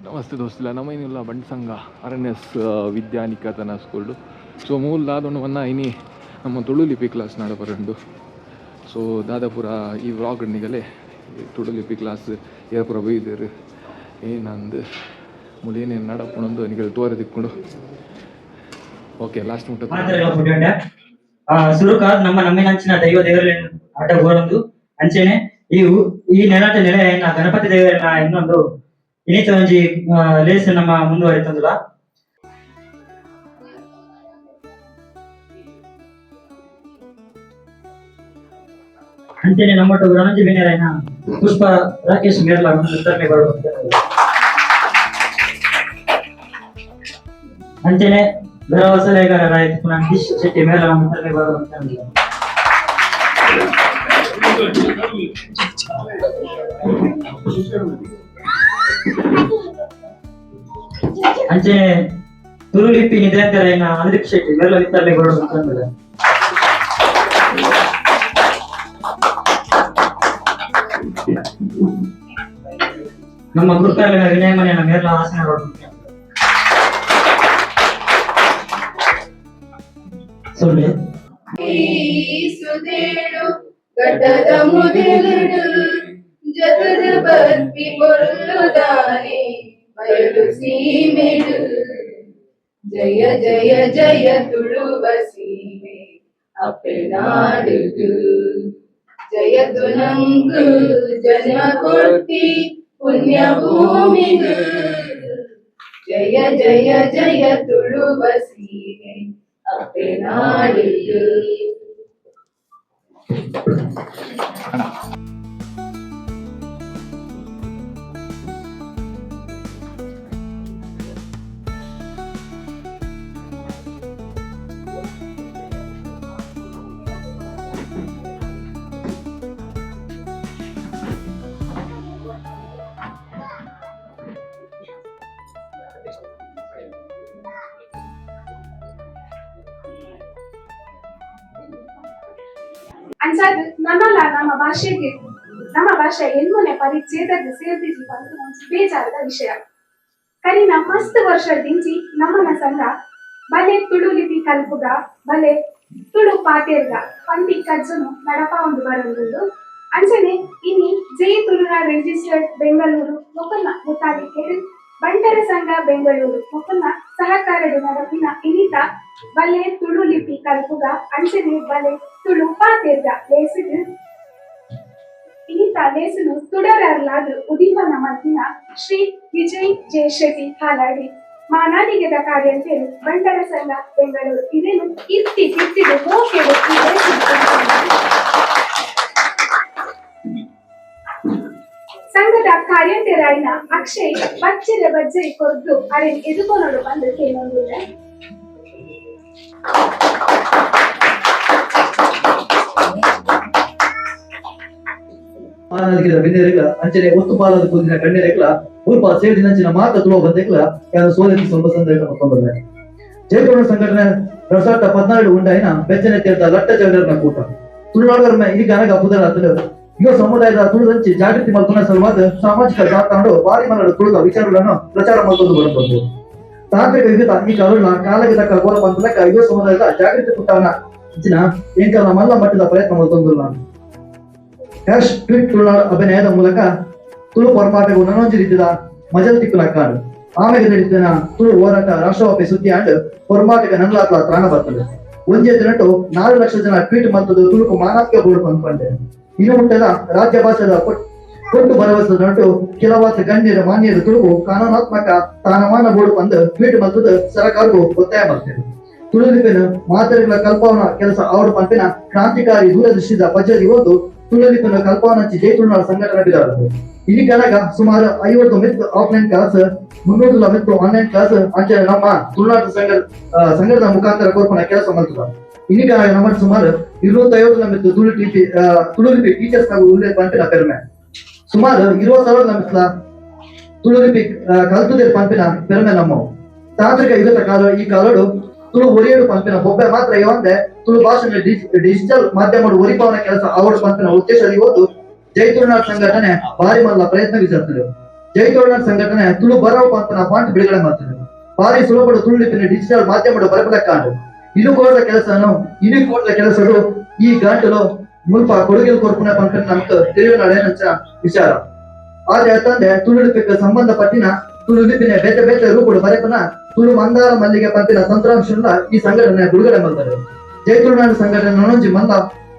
ನಮಸ್ತೆ ದೋಸ್ತುಲ, ನಮ್ಮ ಏನಿಲ್ಲ ಬಂಟ್ ಸಂಘ R N S Vidyaniketan school. So ಮೂಲ ದಾದೊಂಡು ಮನ್ನ ಇನಿ ನಮ್ಮ ತುಳು ಲಿಪಿ ಕ್ಲಾಸ್ ನಡಪರುಂಡು. ಸೊ ದಾದಾಪುರ ಈ ವ್ಲಾಗ್ ನಿಗಲೆ ತುಳು ಲಿಪಿ ಕ್ಲಾಸ್ ಏರ್ಪುರ ಬೈದೇರು ಏನಂದು ಮೂಲ ಏನೇನು ನಡಪುಣಂದು ನಿಗಲು ತೋರೆ ತಿಕ್ಕೊಂಡು. ಓಕೆ ಲಾಸ್ಟ್ ಮುಟ್ಟ ಸುರುಕಾದ್ ನಮ್ಮ ನಮ್ಮಿನಂಚಿನ ದೈವ ದೇವರ ಆಟ ಗೋರೊಂದು ಅಂಚೆನೆ ಈ ಈ ನೆಲಟ ನೆಲೆ ಗಣಪತಿ ದೇವರನ್ನ ಇನ್ನೊಂದು ಇನ್ನಿತ ಒಂಜಿ ಲೇಸ್ ನಮ್ಮ ಮುಂದುವರಿತಂದುಲ. ಅಂಚೆನೆ ನಮ್ಮೊಟ್ಟು ರಣಜಿ ಬೇನೆರೈನ ಪುಷ್ಪ ರಾಕೇಶ್ ಮೇರ್ಲ ವಿತರಣೆಗಳು. ಅಂಚೆನೆ ಗೌರವ ಸಲಹೆಗಾರರಾದ ಪುನಃ ಶೆಟ್ಟಿ ಮೇರ್ಲ ವಿತರಣೆಗಳು. ಅಂಚೆನೆ ತುಳು ಲಿಪಿ ನಿಧನರಾಯಿನ ಅನುದೀಪ್ ಶೆಟ್ಟಿ ಮೇರ್ಲ ವಿತರಣೆಗಳು. ನಮ್ಮ ಗುರುಕಾರ್ಲಿನ ವಿನಯ ಮನೆಯ ಮೇರ್ಲ ಹಾಸನ ಸುಳ್ಳು. ಗಡ್ಡದ ಮುದಿಲುಡು ಜಗದ ಬರ್ಪಿ ಪೊರ್ಲುದಾನೆ ಬಯಲು ಸೀಮೆಡು ಜಯ ಜಯ ಜಯ ತುಳುವ ಸೀಮೆ ಅಪ್ಪೆ ನಾಡುಗು ಜಯ ತುನಂಗು ಜನ್ಮ ಕೊಡ್ತಿ ಪುಣ್ಯ ಭೂಮಿಗು ಜಯ ಜಯ ಜಯ ತುಳುವ ಸೀಮೆ ಅಪ್ಪೆ ನಾಡುಗು. ಅಂಚಾದ್ ನನಲ ನಮ್ಮ ಭಾಷೆಗೆ ನಮ್ಮ ಭಾಷೆ ಎನ್ಮನೆ ಪರಿಚ್ಛೇದಕ್ಕೆ ಸೇರ್ದಿಜಿ ಪಂದ್ ಒಂಜಿ ಬೇಜಾರದ ವಿಷಯ. ಕರಿನ ಮಸ್ತ್ ವರ್ಷದಿಂಚಿ ನಮ್ಮನ ಸಂಘ ಬಲೆ ತುಳು ಲಿಪಿ ಕಲ್ಪುಗ ಬಲೆ ತುಳು ಪಾತೆರ್ಗ ಪಂಡಿ ಕಜ್ಜನು ನಡಪಾವೊಂದು ಬರೊಂದುಂಡು. ಅಂಚನೆ ಇನಿ ಜೈ ತುಳುನಾಡ್ ರಿಜಿಸ್ಟರ್ಡ್ ಬೆಂಗಳೂರು ಮೊಕಲ್ನ ಮುತಾಲಿಕೆಡ್ ಬಂಟರ ಸಂಘ ಬೆಂಗಳೂರು ಮೊಕಲ್ನ ಸಹಕಾರದ ನಡಪಿನ ಇನಿತ ಬಲೆ ತುಳು ಲಿಪಿ ಕಲ್ಪುಗ ಅಂಚನೆ ಬಲೆ ತುಳು ಪಾತೆರ್ಗ ಲೇಸಿಗ್ ಇನಿತ ಲೇಸುನು ತುಡರರ್ಲಾದ್ ಉದೀಪನ ಮಲ್ತಿನ ಶ್ರೀ ವಿಜಯ್ ಜೆ ಶೆಟ್ಟಿ ಹಾಲಾಡಿ ಮಾನಾದಿಗೆದ ಕಾರ್ಯಂತೆರು ಬಂಟರ ಸಂಘ ಬೆಂಗಳೂರು ಇದೇನು ಇರ್ತಿ ತಿರ್ತಿಡು ಮೋಕೆಡು ಸಂಘದ ಕಾರ್ಯಂತೆರಾಯಿನ ಅಕ್ಷಯ್ ಬಚ್ಚೆರೆ ಬಜ್ಜೈ ಕೊರ್ದು ಅರೆನ್ ಎದುಕೊನೊಡು ಬಂದು ಕೇಳೊಂದುಲ್ಲೆ. ಮಾನಾದಿಗೆದ ಬಿನ್ನೆರೆಗ್ಲ ಅಂಚನೆ ಒತ್ತು ಪಾಲದ ಕುದಿನ ಗಣ್ಯರೆಗ್ಲ ಊರ್ಪ ಸೇರಿದಂಚಿನ ಮಾತ ತುಳುವ ಬಂದೆಗ್ಲ ಯಾರು ಸೋಲಿಸಿ ಸೊಂಬ ಸಂದರ್ಭ ಸಂಬಂಧ ಜಯಪುರ ಸಂಘಟನೆ 2014 ಉಂಡಾಯಿನ ಬೆಚ್ಚನೆ ತೀರ್ಥ ಲಟ್ಟ ಜಗರ್ನ ಕೂಟ ತುಳುನಾಡವರ ಈ ಗನಗ ಪುದರಾತಲು ಯುವ ಸಮುದಾಯದ ತುಳುದಂಚಿ ಜಾಗೃತಿ ಮಲ್ಪುನ ಸಲುವಾದ ಸಾಮಾಜಿಕ ಜಾಲತಾಣಡು ಬಾರಿ ಮಲಡು ತುಳುದ ವಿಚಾರಗಳನ್ನು ಪ್ರಚಾರ ಮಲ್ತೊಂದು ಬರಬಹುದು. ತಾಂತ್ರಿಕ ಯುಗದ ಈ ಕಾಲುನ ಕಾಲಕ್ಕೆ ತಕ್ಕ ಗೋಲ ಪಂತಲಕ್ಕ ಯುವ ಸಮುದಾಯದ ಜಾಗೃತಿ ಪುಟ್ಟವನ ಅಂಚಿನ ಎಂಕಲ್ನ ಮಲ್ಲ ಮಟ್ಟದ ಪ್ರಯತ್ನ ಮಲ್ತೊಂದುಲ್ಲ. ಹ್ಯಾಶ್ ಟ್ವೀಟ್ ತುಳುನಾಡು ಅಭಿನಯದ ಮೂಲಕ ತುಳು ಪೊರ್ಮಾಟకు ನನೊಂಜಿ ರೀತಿದ ಮಜಲ್ ತಿಕ್ಕುನ ಕಾಡು ಆಮೆಗೆ ನಡೀತಿನ ತುಳು ಹೋರಾಟ ರಾಷ್ಟ್ರವ್ಯಾಪಿ ಸುದ್ದಿ ಆಂಡ್ ಪೊರ್ಮಾಟಕ ನನ್ಲಾತ್ಲ ತ್ರಾಣ ಬರ್ತದೆ. ಒಂಜೇ ದಿನಟು 4 ಲಕ್ಷ ಜನ ಟ್ವೀಟ್ ಮಲ್ತದ್ದು ತುಳುಕು ಮಾನಾತ್ಕ ಬೋರ್ಡ್ ಪಂಪಂಡೆ. ಇನ್ನು ಮುಟ್ಟದ ರಾಜ್ಯ ಭಾಷೆದ ಕೊಟ್ಟು ಭರವಸೆ ನಟು ಕೆಲವಾಸ ಗಣ್ಯರ ಮಾನ್ಯರ ತುಳುಕು ಕಾನೂನಾತ್ಮಕ ಸ್ಥಾನಮಾನ ಬೋರ್ಡ್ ಪಂದು ಟ್ವೀಟ್ ಮಲ್ತದ್ದು ಸರ್ಕಾರಕ್ಕೂ ಒತ್ತಾಯ ಮಾಡ್ತೇವೆ. ತುಳು ಲಿಪಿನ ಮಾತೃಗಳ ಕಲ್ಪವನ ಕೆಲಸ ಅವರು ಪಂಪಿನ ಕ್ರಾಂತಿಕಾರಿ ದೂರದೃಷ್ಟಿದ ಪದ್ಧತಿ ಓದು ತುಳು ಲಿಪಿನ ಕಲ್ಪವನಂಚಿ ಜೈ ತುಳುನಾಡು ಸಂಘಟನೆ ಬಿದಾರದು. ಇಲ್ಲಿ ಕನಗ ಸುಮಾರು 50 ಮಿತ್ತು ಆಫ್ಲೈನ್ ಕ್ಲಾಸ್, 300 ಮಿತ್ತು ಆನ್ಲೈನ್ ಕ್ಲಾಸ್ ಅಂಚೆ ನಮ್ಮ ತುಳುನಾಡು ಸಂಘದ ಮುಖಾಂತರ ಕೋರ್ಪನ ಕೆಲಸ ಮಾಡ್ತದ. ಇಲ್ಲಿ ಕನಗ ನಮ್ಮ ಸುಮಾರು 250 ಮಿತ್ತು ತುಳು ಲಿಪಿ ಟೀಚರ್ಸ್ ಹಾಗೂ ಉಲ್ಲೇಖ ಪಂಪಿನ ಪೆರ್ಮೆ. ಸುಮಾರು 20,000 ಮಿತ್ಲ ತುಳು ಲಿಪಿ ಕಲ್ತುದೇ ಪಂಪಿನ ಪೆರ್ಮೆ ನಮ್ಮವು. ತಾಂತ್ರಿಕ ಯುಗದ ಕಾಲ ಈ ಕಾಲಡು ತುಳು ಒರಿಯಡು ಪಂಪಿನ ಬೊಬ್ಬೆ ಮಾತ್ರ ಇವಂದೆ ತುಳು ಭಾಷೆ ಡಿಜಿಟಲ್ ಮಾಧ್ಯಮ ಒರಿಪವನ ಕೆಲಸ ಅವರು ಪಂಪಿನ ಉದ್ದೇಶ ಇವತ್ತು ಜೈ ತುಳುನಾಡು ಸಂಘಟನೆ ಭಾರಿ ಮಲ್ಲ ಪ್ರಯತ್ನ ವಿಚಾರಿಸ್ತದೆ. ಜೈ ತುಳುನಾಡು ಸಂಘಟನೆ ತುಳು ಬರವು ಪಂಪಿನ ಫಾಂಟ್ ಬಿಡುಗಡೆ ಮಾಡ್ತದೆ. ಭಾರಿ ಸುಲಭ ತುಳು ಲಿಪಿನ ಡಿಜಿಟಲ್ ಮಾಧ್ಯಮ ಬರಪದ ಕಾಡು ಇನ್ನು ಕೋಡ್ಲ ಕೆಲಸನು ಇನ್ನು ಕೋಡ್ಲ ಕೆಲಸಗಳು ಈ ಗಂಟಲು ಮುಲ್ಪ ಕೊಡುಗೆ ಕೊರ್ಪುನ ಪಂಪಿನ ನಮಕ್ ತಿಳಿಯುವ ವಿಚಾರ. ಆದ್ರೆ ತಂದೆ ತುಳು ಲಿಪಿಗೆ ಸಂಬಂಧಪಟ್ಟಿನ ತುಳು ಲಿಪಿನ ಬೇತೆ ಬೇತೆ ರೂಪಗಳು ಬರೆಪನ ತುಳು ಮಂದಾರ ಮಲ್ಲಿಗೆ ಪಂಪಿನ ತಂತ್ರಾಂಶನ ಈ ಸಂಘಟನೆ ಬಿಡುಗಡೆ ಮಾಡ್ತಾರೆ. ಜೈ ತುಳುನಾಡು ಸಂಘಟನೆ ನನೊಂಜಿ ಮಂದ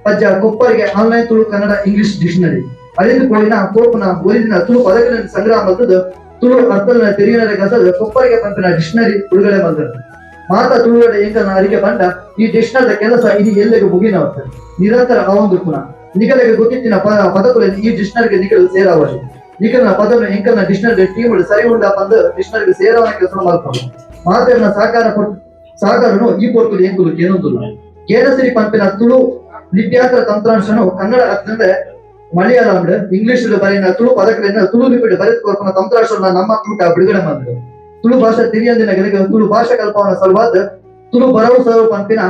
ಪಜ್ಜ ಕೊಪ್ಪರಿಗೆ online Tulu Kannada English dictionary ಅರಿದು ಕೋಳಿನ ಕೋಪನ ಒರಿದಿನ Tulu ಪದಗಳನ್ನು ಸಂಗ್ರಹ ಮಾಡ್ತದ್ದು ತುಳು ಅರ್ಥನ ತೆರಿಯನರ ಗಸದ ಕೊಪ್ಪರಿಗೆ ಪಂಪಿನ ಡಿಕ್ಷನರಿ ಬಿಡುಗಡೆ ಮಾಡ್ತಾರೆ. ಮಾತಾ ತುಳುವಡ ಎಂಕಲ್ನ ಅರಿಕೆ ಬಂಡ ಈ ಡಿಕ್ಷನರಿದ ಕೆಲಸ ಇದು ಎಲ್ಲೆಗೂ ಮುಗಿನ ನಿರಂತರ ಆವೊಂದು ಪುನಃ ನಿಗಲಿಗೆ ಗೊತ್ತಿತ್ತಿನ ಪದಕುಲ ಈ ಡಿಕ್ಷನರಿಗೆ ನಿಗಲು ಸೇರಾವರಿ ನಿಗಲ್ನ ಪದವನ್ನು ಎಂಕಲ್ನ ಡಿಕ್ಷನರಿ ಟೀಮ್ ಸರಿ ಉಂಡ ಬಂದು ಡಿಕ್ಷನರಿಗೆ ಸೇರವನ ಕೆಲಸ ಮಾಡ್ಕೊಂಡು ಮಾತೆಯನ್ನ ಸಹಕಾರ ಸಹಕಾರನು ಈ ಪೊರ್ತುಲು ಎಂಕುಲು ಏನೊಂದುಲ್ಲ. ಕೇರಸಿರಿ ಪಂಪಿನ ತುಳು ಲಿಪ್ಯಾಂತರ ತಂತ್ರಾಂಶನು ಕನ್ನಡ ಅರ್ಥಂದ್ರೆ ಮಲಯಾಳಂ ಇಂಗ್ಲಿಷ್ ಬರೆಯಿನ ತುಳು ಪದಕಗಳಿಂದ ತುಳು ಲಿಪಿಡ್ ಬರೆದು ಕೊರ್ಪುನ ತಂತ್ರಾಂಶನ ನಮ್ಮ ಕೂಟ ಬಿಡುಗಡೆ ಮಾಡಿದ್ರು. ತುಳು ಭಾಷೆ ತಿರಿಯಂದಿನ ಗೆಲುಗೆ ತುಳು ಭಾಷಾ ಕಲ್ಪವನ ಸಲುವಾದ ತುಳು ಬರವು ಸಲುವು ಪಂಪಿನ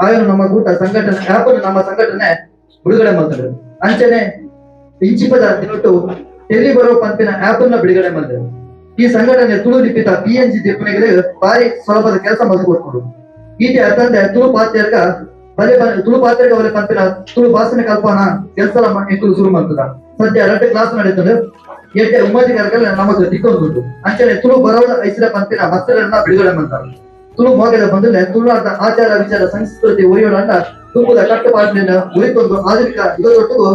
ಆಯನು ನಮ್ಮ ಕೂಟ ಸಂಘಟನೆ ಆ್ಯಪ್ ನಮ್ಮ ಸಂಘಟನೆ ಬಿಡುಗಡೆ ಮಾಡ್ತಾರೆ. ಅಂಚನೆ ಇಂಚಿಪದ ದಿನಟ್ಟು ಟೆಲಿ ಬರೋ ಪಂಪಿನ ಆ್ಯಪ್ ಅನ್ನ ಬಿಡುಗಡೆ ಮಾಡಿದ್ರು. ಈ ಸಂಘಟನೆ ತುಳು ಲಿಪಿತ PNG ಟಿಪ್ಪಣಿಗಳಿಗೆ ಭಾರಿ ಸುಲಭದ ಕೆಲಸ ಮಾಡಿಕೊಟ್ರು. ಈತೆ ಅತ್ತಂದೆ ತುಳು ಪಾತ್ಯರ್ಗ ಬಲೆ ತುಳು ಪಾತ್ರೆಗೆ ಅವರ ಪಂಪಿನ ತುಳು ಭಾಷಣ ಕಲ್ಪನಾ ಕೆಲಸ ಎಂಕುಲು ಶುರು ಮಾಡ್ತದ. ಸದ್ಯ 2 ಕ್ಲಾಸ್ ನಡೀತದೆ. ಎಡ್ಡೆ ಉಮ್ಮತಿಗಾರಗಳ ನಮಗೆ ತಿಕ್ಕೊಂದು ಅಂಚನೆ ತುಳು ಬರೋದ ಐಸಿರ ಪಂಪಿನ ಮತ್ಸರನ್ನ ಬಿಡುಗಡೆ ಮಾಡ್ತಾರೆ. ತುಳು ಮೋಗದ ಬಂದ್ರೆ ತುಳುನಾಡ ಆಚಾರ ವಿಚಾರ ಸಂಸ್ಕೃತಿ ಒರಿಯೋಣ ತುಳುದ ಕಟ್ಟುಪಾಟಿನ ಉಳಿತೊಂದು ಆಧುನಿಕ ಯುಗದೊಟ್ಟಿಗೂ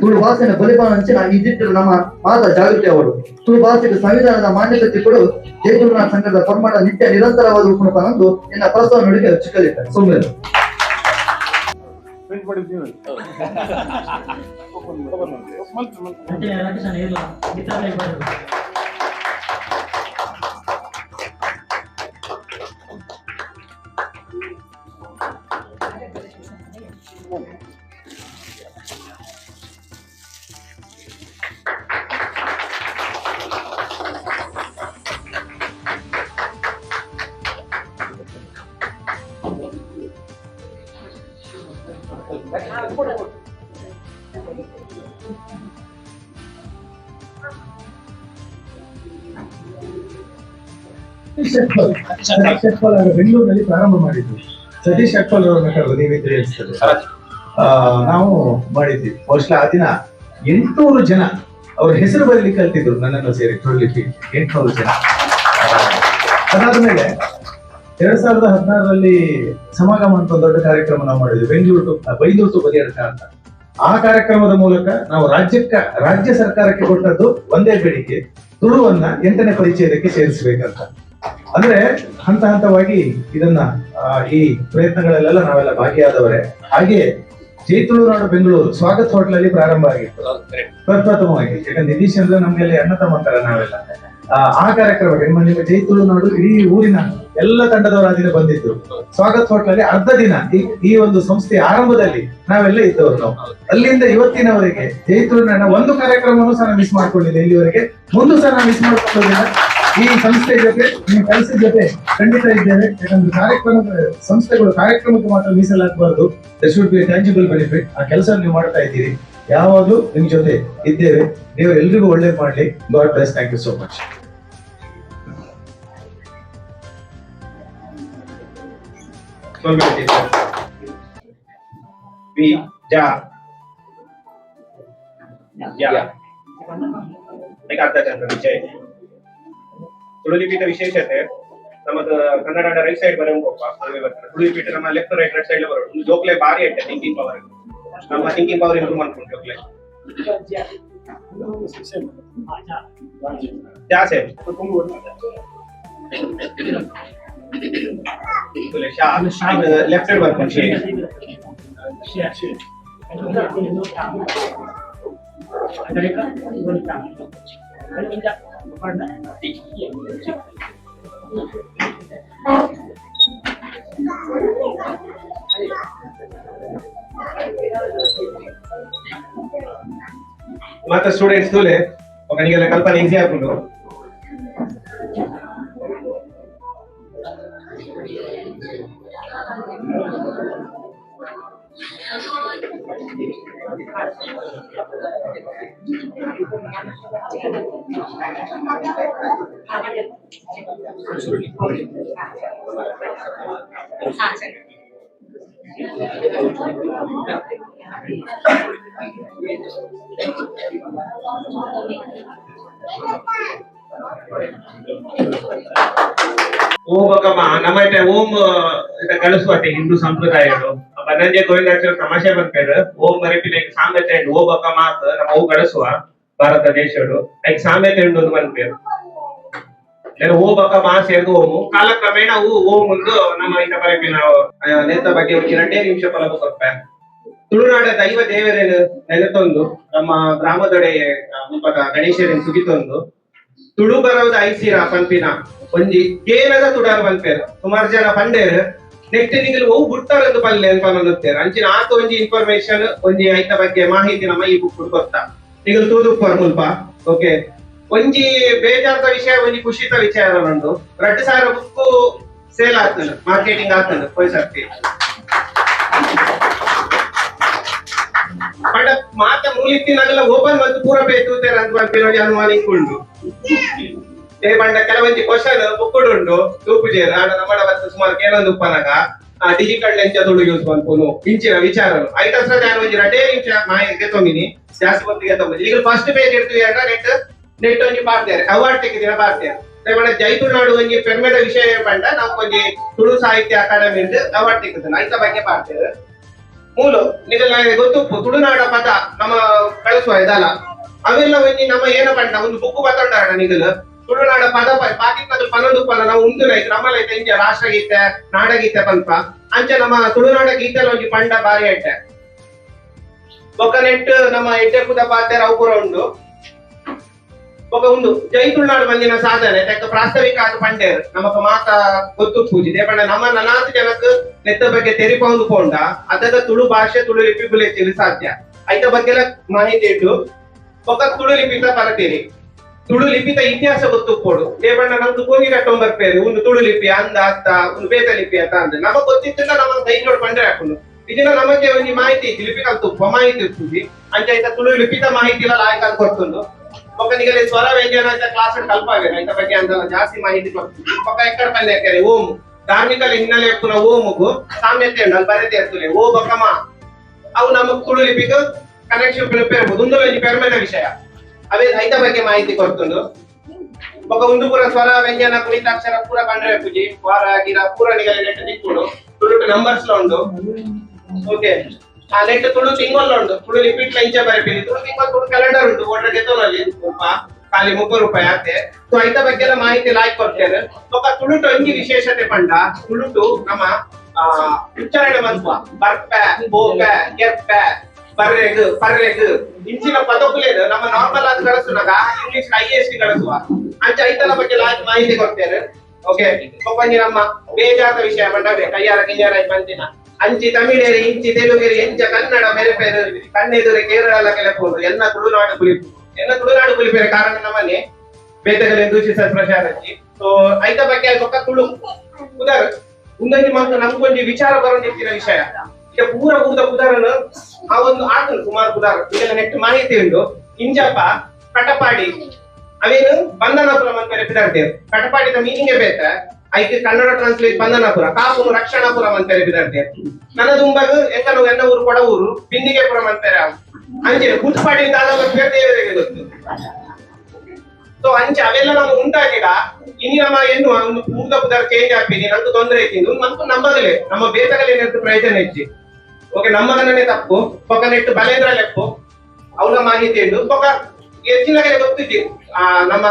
ತುಳು ಭಾಷೆನ ಬಲಿಪಾನ ಈ ದಿಟ್ಟಲು ನಮ್ಮ ಮಾತ ಜಾಗೃತಿ ಅವರು ತುಳು ಭಾಷೆಗೆ ಸಂವಿಧಾನದ ಮಾನ್ಯತೆ ತಿಕ್ಕಳು ಜೈ ತುಳುನಾಡು ಸಂಘದ ಪೊರ್ಮಾಟ ನಿತ್ಯ ನಿರಂತರವಾದ ಉಪನಂದು ಎನ್ನ ಪ್ರಸ್ತಾವ ನುಡಿಗೆ ಚಿಕ್ಕದಿದ್ದಾರೆ. ಸೌಮ್ಯ ಬೆಂಗಳೂರಿನಲ್ಲಿ ಪ್ರಾರಂಭ ಮಾಡಿದ್ವಿ. ಸತೀಶ್ ಅಟ್ವಾಲ್ ಅವರನ್ನ ಕರೆದು ನೀವಿದ್ರೆ ಅನಿಸ್ತದೆ ನಾವು ಮಾಡಿದ್ವಿ. ಬಹುಶಃ ಆ ದಿನ 800 ಜನ ಅವ್ರ ಹೆಸರು ಬರೀಲಿಕ್ಕೆ ಕಲ್ತಿದ್ರು ನನ್ನನ್ನು ಸೇರಿ ತುಳುಲಿಪಿ 800 ಜನ. ಅದಾದ ಮೇಲೆ 2016ರಲ್ಲಿ ಸಮಾಗಮ ಅಂತ ಒಂದು ದೊಡ್ಡ ಕಾರ್ಯಕ್ರಮ ನಾವು ಮಾಡಿದ್ವಿ, ಬೆಂಗಳೂರು ಟು ಬೈಂದೂರು ಟು ಬದಿಯಡ್ಕ ಅಂತ. ಆ ಕಾರ್ಯಕ್ರಮದ ಮೂಲಕ ನಾವು ರಾಜ್ಯ ಸರ್ಕಾರಕ್ಕೆ ಕೊಟ್ಟದ್ದು ಒಂದೇ ಬೇಡಿಕೆ, ತುಳುವನ್ನ 8ನೇ ಪರಿಚ್ಛೇದಕ್ಕೆ ಸೇರಿಸಬೇಕಂತ. ಅಂದ್ರೆ ಹಂತ ಹಂತವಾಗಿ ಇದನ್ನ ಈ ಪ್ರಯತ್ನಗಳಲ್ಲೆಲ್ಲ ನಾವೆಲ್ಲ ಭಾಗಿಯಾದವರೇ. ಹಾಗೆ ಜೈ ತುಳುನಾಡು ಬೆಂಗಳೂರು ಸ್ವಾಗತ್ ಹೋಟೆಲ್ ಅಲ್ಲಿ ಪ್ರಾರಂಭ ಆಗಿತ್ತು ಪ್ರಪ್ರಥಮವಾಗಿ. ಯಾಕಂದ್ರೆ ನಿತೀಶ್ ಅಂದ್ರೆ ನಮ್ಗೆ ಅಲ್ಲಿ ಅಣ್ಣ ತಮ್ಮಂತಾರ ನಾವೆಲ್ಲ. ಆ ಕಾರ್ಯಕ್ರಮಕ್ಕೆ ನಿಮ್ಮ ನಿಮ್ಮ ಜೈ ತುಳುನಾಡು ಇಡೀ ಊರಿನ ಎಲ್ಲ ತಂಡದವರು ಆ ದಿನ ಬಂದಿದ್ರು. ಸ್ವಾಗತ್ ಹೋಟೆಲ್ ಅಲ್ಲಿ ಅರ್ಧ ದಿನ ಈ ಒಂದು ಸಂಸ್ಥೆಯ ಆರಂಭದಲ್ಲಿ ನಾವೆಲ್ಲ ಇದ್ದವರು ನಾವು. ಅಲ್ಲಿಂದ ಇವತ್ತಿನವರೆಗೆ ಜೈ ತುಳುನಾಡಿನ ಒಂದು ಕಾರ್ಯಕ್ರಮವನ್ನು ಸಹ ಮಿಸ್ ಮಾಡ್ಕೊಂಡಿದ್ದೆ ಇಲ್ಲಿವರೆಗೆ, ಮುಂದೂ ಸಹ ನಾವು ಮಿಸ್ ಮಾಡ್ಕೊಳ್ಳೋದಿಲ್ಲ. ಈ ಸಂಸ್ಥೆ ಜೊತೆ, ನಿಮ್ಮ ಕೆಲಸದ ಜೊತೆ ಖಂಡಿತ ಇದ್ದೇವೆ. ಯಾಕಂದ್ರೆ ಕಾರ್ಯಕ್ರಮ ಸಂಸ್ಥೆಗಳು ಕಾರ್ಯಕ್ರಮಕ್ಕೆ ಮಾತ್ರ ಮೀಸಲಾಗಬಾರ್ದು. There should be tangible benefit. ಆ ಕೆಲಸ ನೀವು ಮಾಡ್ತಾ ಇದ್ದೀರಿ, ಯಾವಾಗಲೂ ನಿಮ್ ಜೊತೆ ಇದ್ದೇವೆ. ನೀವು ಎಲ್ರಿಗೂ ಒಳ್ಳೇದು ಮಾಡ್ಲಿ. God bless. Thank you so much. ತುಳುಲಿಪಿತ ವಿಶೇಷತೆ ನಮ್ಮದು ಕನ್ನಡ ರೈಟ್ ಸೈಡ್ ಬರೋಂಗೋಪ್ಪ ತುಳುಲಿಪಿತ ನಮ್ಮ left right right side ಬರೋದು. ಜೋಕ್ಲೆ ಬಾರಿ ಅಟ್ಟೆ ಥಿಂಕಿಂಗ್ ಪವರ್, ನಮ್ಮ thinking power improve ಮಾಡ್ಕೊಂಡು ಜೋಕ್ಲೆ ಜಾಸೆ ಲೆಫ್ಟ್ ಸೈಡ್ ಬರ್ಕೊಂಡು ಮಾತ್ರ ಸ್ಟೂಡೆಂಟ್ಸ್ ತೂಲೆ ಒಕನಿಗೆಲ್ಲ ಕಲ್ಪನೆ ಈಸಿ ಆಪುಂಡು. ಓಂ ಬಕಮ್ಮ ನಮ್ಮ ಓಂ ಕಳಿಸುವತ್ತೆ ಹಿಂದೂ ಸಂಪ್ರದಾಯಗಳು ಬನ್ನಂಜೆ ಗೋವಿಂದಾಚಾರ್ಯ ತಮಾಷೆ ಬಂದ್ಪೇರು ಓಂ ಮರಿಪಿನ ಸಾಮ್ಯತೆ ಉಂಡು ಓ ಬಕ ಮಾತು ನಮ್ಮ ಅವು ಗಳಿಸುವ ಭಾರತ ದೇಶಡು ಐಕ್ ಸಾಮ್ಯತೆ ಉಂಡು ಅಂತ ಬಂದ್ಪೇರು. ಓ ಬಕ ಮಾ ಸೇರ್ದು ಓಮು ಕಾಲಕ್ರಮೇಣ ಅವು ಓಂ ಒಂದು ನಮ್ಮ ಇತ ಬರಪಿನ ನೇತ ಬಗ್ಗೆ ಒಂದು 2 ನಿಮಿಷ ಫಲಕ ಕೊರ್ಪೆ. ತುಳುನಾಡ ದೈವ ದೇವರೇನು ನೆಲೆತೊಂದು ನಮ್ಮ ಗ್ರಾಮದೊಡೆ ಮುಲ್ಪದ ಗಣೇಶರೇನು ಸುಗಿತೊಂದು ತುಳು ಬರೋದ ಐಸಿರ ಪನ್ಪಿನ ಒಂಜಿ ಕೇನದ ತುಡಾರ್ ಪನ್ಪೇರು ಸುಮಾರು ಜನ ಪಂಡೇರು ನೆಕ್ಸ್ಟ್ ನಿಗಲು ಒವು ಬುಟ್ಟಾರಂದು ಪಲ್ಲೆ ಅಂತ ಅನ್ನುತ್ತೇರು. ಅಂಚಿನ ಆತ ಒಂಜಿ ಇನ್ಫಾರ್ಮೇಶನ್ ಒಂಜಿ ಐತ ಬಗ್ಗೆ ಮಾಹಿತಿ ನಮ್ಮ ಈ ಬುಕ್ ಗೊತ್ತಾ ನಿಗಲು ತೂದುಪ್ಪರ್ ಮುಲ್ಪ. ಓಕೆ, ಒಂಜಿ ಬೇಜಾರದ ವಿಷಯ ಒಂಜಿ ಖುಷಿತ ವಿಚಾರ ಉಂಟು. 2000 ಬುಕ್ ಸೇಲ್ ಆಗ್ತದೆ, ಮಾರ್ಕೆಟಿಂಗ್ ಆಗ್ತದೆ ಪೈಸರ್ತಿ. ಪಂಡ ಮಾತ ಮೂಲಿತ್ತಿನಾಗೆಲ್ಲ ಓಪನ್ ಮತ್ತು ಪೂರ ಬೇಕು ಅಂತ ಪನ್ಪಿನ ಅನುಮಾನ ಇಕ್ಕೊಂಡು ಏ ಪಂಡ ಕೆಲವೊಂಜಿ ಕ್ವಶನ್ ಬುಕ್ ಉಂಟು ತೂಪುಜೇರು ಆಡ ನಮ್ಮ ಬತ್ತು ಸುಮಾರು ಕೇಳೊಂದು ಉಪ್ಪನಾಗ ಆ ಡಿಜಿಟಲ್ ಎಂಚ ತುಳು ಯೂಸ್ ಪನ್ಪುನು ಇಂಚಿನ ವಿಚಾರ ಐಟಸ್ರ ನಾನು ಒಂಜಿ 2 ನಿಮಿಷ ಮಾಹಿತಿ ತೊಂದಿನಿ ಜಾಸ್ತಿ ಹೊತ್ತಿಗೆ ತೊಂಬಿ. ಈಗ ಫಸ್ಟ್ ಪೇಜ್ ಇಡ್ತೀವಿ ಅಂದ್ರೆ ನೆಟ್ ನೆಟ್ ಒಂಜಿ ಪಾಡ್ತೇವೆ ಅವಾರ್ಡ್ ತೆಗೆದಿನ ಪಾಡ್ತೇವೆ. ಜೈ ತುಳುನಾಡು ಒಂಜಿ ಪೆರ್ಮೆದ ವಿಷಯ ಪಂಡ ನಾವು ಒಂಜಿ ತುಳು ಸಾಹಿತ್ಯ ಅಕಾಡೆಮಿ ಅವಾರ್ಡ್ ತೆಗೆದ ಐತ ಬಗ್ಗೆ ಪಾಡ್ತೇವೆ. ಮೂಲು ನಿಗಲ್ ಗೊತ್ತುಪ್ಪು ತುಳುನಾಡ ಪದ ನಮ್ಮ ಕಳಿಸುವ ಇದಲ್ಲ ಅವೆಲ್ಲ ಒಂಜಿ ನಮ್ಮ ಏನ ಪಂಡ ಒಂದು ಬುಕ್ ಬತ್ತೊಂಡಾರಣ ನಿಗಲ್ ತುಳುನಾಡ ಪದ ಪಾಕಿಸ್ತಾನ ಪನ್ನೊಂದು ಪದ ನಾವು ಉಂದು ಐತೆ ನಮ್ಮಲ್ಲ ಐತೆ ಇಂಚ ರಾಷ್ಟ್ರಗೀತೆ ನಾಡಗೀತೆ ಪಲ್ಪ ಅಂಚೆ ನಮ್ಮ ತುಳುನಾಡ ಗೀತೆ ಒಂಜಿ ಪಂಡ ಬಾರಿ ಐತೆ. ಬೊಕ್ಕ ನೆಟ್ ನಮ್ಮ ಎಡ್ಡೆಪುದ ಪಾತೆರ ಅವು ಪೂರ ಉಂಡು. ಬೊಕ್ಕ ಉಂಡು ಜೈ ತುಳುನಾಡು ಮಂದಿನ ಸಾಧನೆ ತಕ್ಕ ಪ್ರಾಸ್ತಾವಿಕ ಆದ ಪಂಡೇರ್ ನಮಕ್ ಮಾತ ಗೊತ್ತು ಪೂಜಿದೆ ಪಂಡ ನಮ್ಮ ನನಾತ್ ಜನಕ್ ನೆತ್ತ ಬಗ್ಗೆ ತೆರಿಪೌಂದು ಪೋಂಡ ಅದಗ ತುಳು ಭಾಷೆ ತುಳು ಲಿಪಿ ಬುಲೆಚಿಲು ಸಾಧ್ಯ ಐತ ಬಗ್ಗೆ ಮಾಹಿತಿ ಇಟ್ಟು. ಬೊಕ್ಕ ತುಳು ಲಿಪಿತ ಪರತೀರಿ ತುಳು ಲಿಪಿತ ಇತಿಹಾಸ ಗೊತ್ತುಪ್ಪೋಡು ದೇವಣ್ಣ ನಮ್ದು ಕೋಗಿ ಕಟ್ಟೊಂಬರ್ ಬರ್ಪೇರು ಒಂದು ತುಳು ಲಿಪಿ ಅಂದ ಅತ್ತ ಒಂದು ಬೇತ ಲಿಪಿ ಅಂತ ಅಂದ ನಮಗ್ ಗೊತ್ತಿತ್ತಿಲ್ಲ ನಮಗ್ ದೈನೋಡ್ ಪಂಡ್ರೆ ಹಾಕೊಂಡು ಇದನ್ನ ನಮಗೆ ಒಂದು ಮಾಹಿತಿ ಇತ್ತು ಲಿಪಿ ಕಲ್ತುಪ್ಪ ಮಾಹಿತಿ ಇರ್ತದೆ ಅಂಚ ಆಯ್ತಾ ತುಳು ಲಿಪಿತ ಮಾಹಿತಿ ಎಲ್ಲ ಲಾಯಕ ಕೊಡ್ತುಂಡು. ಬೊಕ್ಕ ನಿಗಲೆ ಸ್ವರ ವ್ಯಂಜನ ಅಂತ ಕ್ಲಾಸ್ ಕಲ್ಪಾವೇನು ಐತ ಬಗ್ಗೆ ಅಂತ ಜಾಸ್ತಿ ಮಾಹಿತಿ ಕೊಡ್ತೀವಿ. ಪಕ್ಕ ಎಕ್ಕಡ ಪಲ್ಲೆ ಹಾಕ್ಯಾರೆ ಓಂ ಧಾರ್ಮಿಕ ಹಿನ್ನೆಲೆ ಪುನಃ ಓಮುಗು ಸಾಮ್ಯತೆ ಉಂಟು ಅಲ್ಲಿ ಬರೆದೇ ಇರ್ತದೆ ಓ ಬೊಕ್ಕಮ ಅವು ನಮಗ್ ತುಳು ಲಿಪಿಗೆ ಕನೆಕ್ಷನ್ ಪೇರ್ಬೋದು ಒಂದು ಒಂಜಿ ಪೆರ್ಮೆದ ವಿಷಯ ಅವೇ ಐತ ಬಗ್ಗೆ ಮಾಹಿತಿ ಕೊಡ್ತುಂಡು. ಬೊಕ್ಕ ಒಂದು ಪೂರ ಸ್ವರ ವ್ಯಂಜನ ಕುಣಿತಾಕ್ಷರ ಪೂರ ಕಂಡ್ರೆ ಪೂಜಿ ವಾರ ಗಿರ ಪೂರ ನಿಗಲೆ ನೆಟ್ ತಿಕ್ಕುಡು ತುಳು ನಂಬರ್ಸ್ ಉಂಡು. ಓಕೆ, ಆ ನೆಟ್ ತುಳು ತಿಂಗೊಲ್ಲ ಉಂಡು ತುಳು ಲಿಪಿಟ್ ಇಂಚ ಬರೆಪಿನಿ ತುಳು ತಿಂಗೊಲ್ ತುಳು ಕ್ಯಾಲೆಂಡರ್ ಉಂಟು ಓಟ್ರ ಗೆತ್ತೋನಲ್ಲಿ ಸ್ವಲ್ಪ ಖಾಲಿ 30 ರೂಪಾಯಿ ಆತೆ. ಸೊ ಐತ ಬಗ್ಗೆ ಎಲ್ಲ ಮಾಹಿತಿ ಲಾಯ್ಕ್ ಕೊಡ್ತೇನೆ. ಬೊಕ ತುಳುಟು ಒಂಜಿ ವಿಶೇಷತೆ ಪಂಡ ತುಳುಟು ನಮ್ಮ ಉಚ್ಚಾರಣೆ ಮನ್ಪುವ ಬರ್ಪೆ ಬೋಪೆ ಗೆರ್ಪೆ ಬರ್ರೆಗ್ ಪರ್ರೆಗ್ ಇಂಚಿನ ಪದಕುಲೇನು ನಮ್ಮ ನಾರ್ಮಲ್ ಆದ್ ಗಳಸುನಾಗ English I S T ಗಳಸುವ ಅಂಚ ಐತನ ಬಗ್ಗೆ ಲಾಯ್ಕ್ ಮಾಹಿತಿ ಕೊಡ್ತೇನೆ. ಓಕೆ, ಬೊಕೊಂಜಿ ನಮ್ಮ ಬೇಜಾರದ ವಿಷಯ ಪಂಡವೆ ಕೈಯಾರ ಕಿಂಜಾರ ಬಂತಿನ ಅಂಚಿ ತಮಿಳೇರಿ ಇಂಚಿ ತೆಲುಗೇರಿ ಎಂಚ ಕನ್ನಡ ಮೆರೆಪೇರು ಕಣ್ಣೆದುರೆ ಕೇರಳ ಕೆಲಪೋದು ಎನ್ನ ತುಳುನಾಡು ಕುಲಿಪು ಎನ್ನ ತುಳುನಾಡು ಕುಲಿಪೇರೆ ಕಾರಣ ನಮ್ಮನೆ ಬೇತಗಲೆ ದೂಷಿಸ ಪ್ರಚಾರಕ್ಕೆ. ಸೊ ಐತ ಬಗ್ಗೆ ಬೊಕ್ಕ ತುಳು ಉದಾರ ಉಂದೊಂಜಿ ಮಾತ್ರ ನಮ್ಗೊಂಜಿ ವಿಚಾರ ಬರೋದಿತ್ತಿನ ವಿಷಯ. ಈಗ ಪೂರ ಊರ್ದ ಪುದರನು ಆ ಒಂದು ಆತನು ಸುಮಾರು ಪುದಾರ ಇದೆಲ್ಲ ನೆಟ್ ಮಾಹಿತಿ ಉಂಟು. ಇಂಜಪ್ಪ ಕಟಪಾಡಿ ಅವೇನು ಬಂಧನಾಪುರ ಅಂತ ಪಿದಾರ್ತೇವೆ. ಕಟಪಾಡಿದ ಮೀನಿಂಗ್ ಬೇತ ಐಕ್ ಕನ್ನಡ ಟ್ರಾನ್ಸ್ಲೇಟ್ ಬಂಧನಾಪುರ, ಕಾಪುನು ರಕ್ಷಣಾಪುರ ಅಂತಾರೆ ಪಿದಾರ್ತೇವೆ. ನನ್ನ ದುಂಬಾಗ ಎಂಕನು ಎನ್ನ ಊರು ಕೊಡವೂರು ಬಿಂದಿಗೆಪುರಂ ಅಂತಾರೆ. ಅಂಚೆ ಕುಟ್ಪಾಡಿ ದೇವರಿಗೆ ಗೊತ್ತು. ಸೊ ಅಂಚೆ ಅವೆಲ್ಲ ನಾವು ಉಂಟಾಗಿಡ ಇನಿ ನಮ್ಮ ಎನ್ನು ಒಂದು ಊರ್ದ ಪುದಾರ್ ಚೇಂಜ್ ಆಗ್ತೀನಿ ನಂಗೆ ತೊಂದರೆ ಐತಿ ನಮ್ಗೂ ನಮ್ಮಗಲೇ ನಮ್ಮ ಬೇತಗಲೇ ಪ್ರಯೋಜನ ಹೆಚ್ಚಿ. ಓಕೆ, ನಮ್ಮಗನೇ ತಪ್ಪು ಪೊಕ್ಕ ನೆಟ್ಟು ಬಲೇಂದ್ರ ಲೆಪ್ಪು ಅವನ ಮಾಹಿತಿ ಉಂಟು. ಪೊಕ್ಕ ಹೆಚ್ಚಿನ ಗೊತ್ತಿದ್ದಿ ಆ ನಮ್ಮ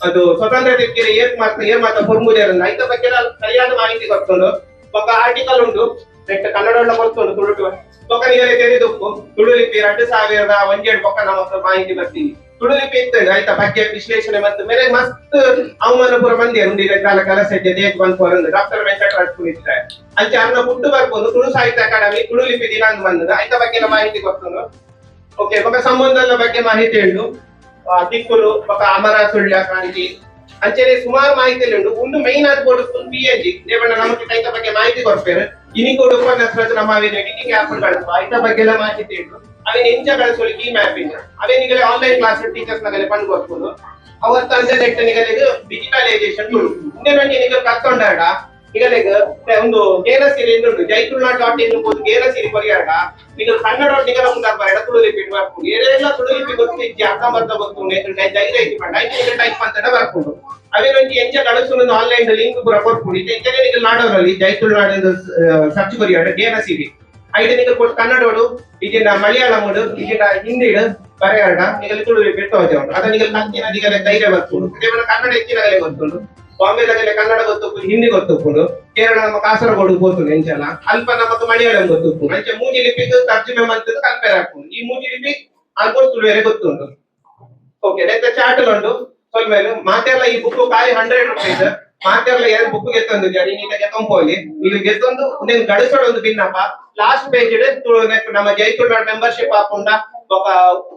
ಅದು ಸ್ವತಂತ್ರ ದಿಕ್ಕಿರಿ ಏರ್ ಮಾತ್ರ ಏರ್ ಮಾತ್ರ ಪೊರ್ಮುಜೇರಂದ ಐತ ಬಗ್ಗೆ ಸರಿಯಾದ ಮಾಹಿತಿ ಗೊತ್ತುಂಡು. ಪೊಕ್ಕ ಆರ್ಟಿಕಲ್ ಉಂಟು ನೆಟ್ ಕನ್ನಡ ಗೊತ್ತುಂಟು ತುಳುಟು. ಪೊಕ್ಕ ನೀರೇ ತೆರೆದುಪ್ಪು ತುಳು ಲಿಪಿ 2001 ಪೊಕ್ಕ ನಮ್ಮ ಮಾಹಿತಿ ಬರ್ತೀನಿ. ತುಳು ಲಿಪಿ ಇತ್ತು ಆಯ್ತಾ ಬಗ್ಗೆ ವಿಶ್ಲೇಷಣೆ ಮತ್ತು ಮೇರೆ ಮಸ್ತ್ ಅವಮಾನ ಪೂರ ಮಂದಿ ಉಂಡು ಈಗ ಕಾಲ ಕೆಲಸ ದೇಕ್ ಬಂದು ಡಾಕ್ಟರ್ ವೆಂಕಟರಾಜ್ ಪುನೀತ್ ಅಂಚೆ ಅನ್ನ ಪುಟ್ಟು ಬರ್ಬೋದು ತುಳು ಸಾಹಿತ್ಯ ಅಕಾಡೆಮಿ ತುಳು ಲಿಪಿ ದಿನಾಂಕ ಬಂದದ ಐತ ಬಗ್ಗೆ ಮಾಹಿತಿ ಗೊತ್ತುಂಡು. ಓಕೆ, ಬೊಕ್ಕ ಸಂಬಂಧದ ಬಗ್ಗೆ ಮಾಹಿತಿ ಉಂಟು. ದಿಕ್ಕುಲು ಬೊಕ್ಕ ಅಮರ ಸುಳ್ಯ ಕ್ರಾಂತಿ ಅಂಚೆನೆ ಸುಮಾರು ಮಾಹಿತಿ ಉಂಟು. ಒಂದು ಮೈನ್ ಆದ board P H G Devanna ನಮಗೆ ಐತ ಬಗ್ಗೆ ಮಾಹಿತಿ ಕೊಡ್ತೇವೆ. ಇನಿಕೋಡ್ ಉಪನ್ಯಾಸ ನಮ್ಮ ಎಡಿಟಿಂಗ್ ಆಪ್ ಗಳಸುವ ಐತ ಬಗ್ಗೆ ಎಲ್ಲ ಮಾಹಿತಿ ಉಂಟು. ಅವೇನು ಎಂಚ ಗಳಿಸೋಲಿಕ್ಕೆ ಈ ಮ್ಯಾಪಿಂಗ್ ಅವೇನಿಗಲೇ online class teachers ನಗಲೆ fund ಕೊಡ್ಬೋದು. ಅವತ್ತ ಅಂದೆ ನೆಟ್ ನಿಗಲಿಗೆ ಡಿಜಿಟಲೈಸೇಷನ್ ತುಳು ಇಂದೇನೊಂದು ನಿಗಲ್ ಕಲ್ತೊಂಡಾಡ ನಿಗಲಿಗೆ ಒಂದು ಗೇನಸಿರಿ ಉಂಟು ಜೈತುಳ್ನಾಡ್.in ಬೋದು ಗೇನಸಿರಿ ಕೊರಿಯಾಡ ನಿಗಲ್ ಕನ್ನಡ ನಿಗಲ ಮುಂದಾರ್ ಬರಡ ತುಳು ಲಿಪಿ ಬರ್ಕೊಂಡು ಏರೆಲ್ಲ ತುಳು ಲಿಪಿ ಗೊತ್ತು ಇಜ್ಜಿ ಅರ್ಧಂಬರ್ಧ ಗೊತ್ತು ಧೈರ್ಯ ಐತಿ ಪಂಡ ಐತೆ ನಿಗಲ್ ಟೈಪ್ ಅಂತ ಬರ್ಕೊಂಡು ಅವೇನೊಂದು ಎಂಚ ಗಳಿಸೋದು ಆನ್ಲೈನ್ ಲಿಂಕ್ ಪೂರ ಕೊಡ್ಕೊಂಡು ಎಂಚನೆ ನಿಗಲ್ ನಾಡೋರಲ್ಲಿ ಜೈತುಳ್ನಾಡ್ ಸರ್ಚ್ ಕೊರಿಯಾಡ ಗೇನಸಿರಿ ಐತೆ ನಿಗಲ್ ಕೊಟ್ಟು ಕನ್ನಡೋಡು ಇಜಿನ ಮಲಯಾಳಮುಡು ಇಜಿನ ಹಿಂದಿಡು ಬರೆಯಾಡ ನಿಗಲ್ ತುಳು ಲಿಪಿ ತೋಜ ಅದ ನಿಗಲ್ ಕತ್ತಿನ ನಿಗಲ ಧೈರ್ಯ ಬರ್ತುಂಡು. ಕೇವಲ ಕನ್ನಡ ಹೆಚ್ಚಿನಗಲೆ ಗೊತ್ತುಂಡು, ಬಾಂಬೆದಾಗಲೆ ಕನ್ನಡ ಗೊತ್ತುಂಡು, ಹಿಂದಿ ಗೊತ್ತುಂಡು, ಕೇರಳ ನಮ್ಮ ಕಾಸರಗೋಡು ಗೊತ್ತುಂಡು ಎಂಚಲ ಅಲ್ಪ ನಮಕ್ ಮಲಯಾಳಂ ಗೊತ್ತುಂಡು. ಅಂಚೆ ಮೂಜಿ ಲಿಪಿಗೆ ತರ್ಜುಮೆ ಮಂತದ್ದು ಕಲ್ಪೇರ್ ಹಾಕುಂಡು. ಈ ಮೂಜಿ ಲಿಪಿ ಆಲ್ಮೋಸ್ಟ್ ತುಳುವೆರೆ ಗೊತ್ತುಂಡು. ಓಕೆ, ನೆತ್ತ ಚಾಟಲ್ ಉಂಟು ಸೊಲ್ಮೇಲೆ ಮಾತೆಲ್ಲ ಈ ಬುಕ್ ಖಾಲಿ 100 ರೂಪಾಯಿ ಮಾತೆಲ್ಲ ಯಾರು ಬುಕ್ ಗೆತ್ತೊಂದು ಜಡಿ ನೀಟ ಗೆತ್ತೊಂಬೋಲಿ ಇಲ್ಲಿ ಗೆತ್ತೊಂದು ಉಂದೇನು ಗಳಿಸೋಡು ಒಂದು ಭಿನ್ನಪ್ಪ. ಲಾಸ್ಟ್ ಪೇಜ್ ನಮ್ಮ ಜೈ ತುಳುನಾಡ್ ಮೆಂಬರ್ಶಿಪ್ ಹಾಕೊಂಡ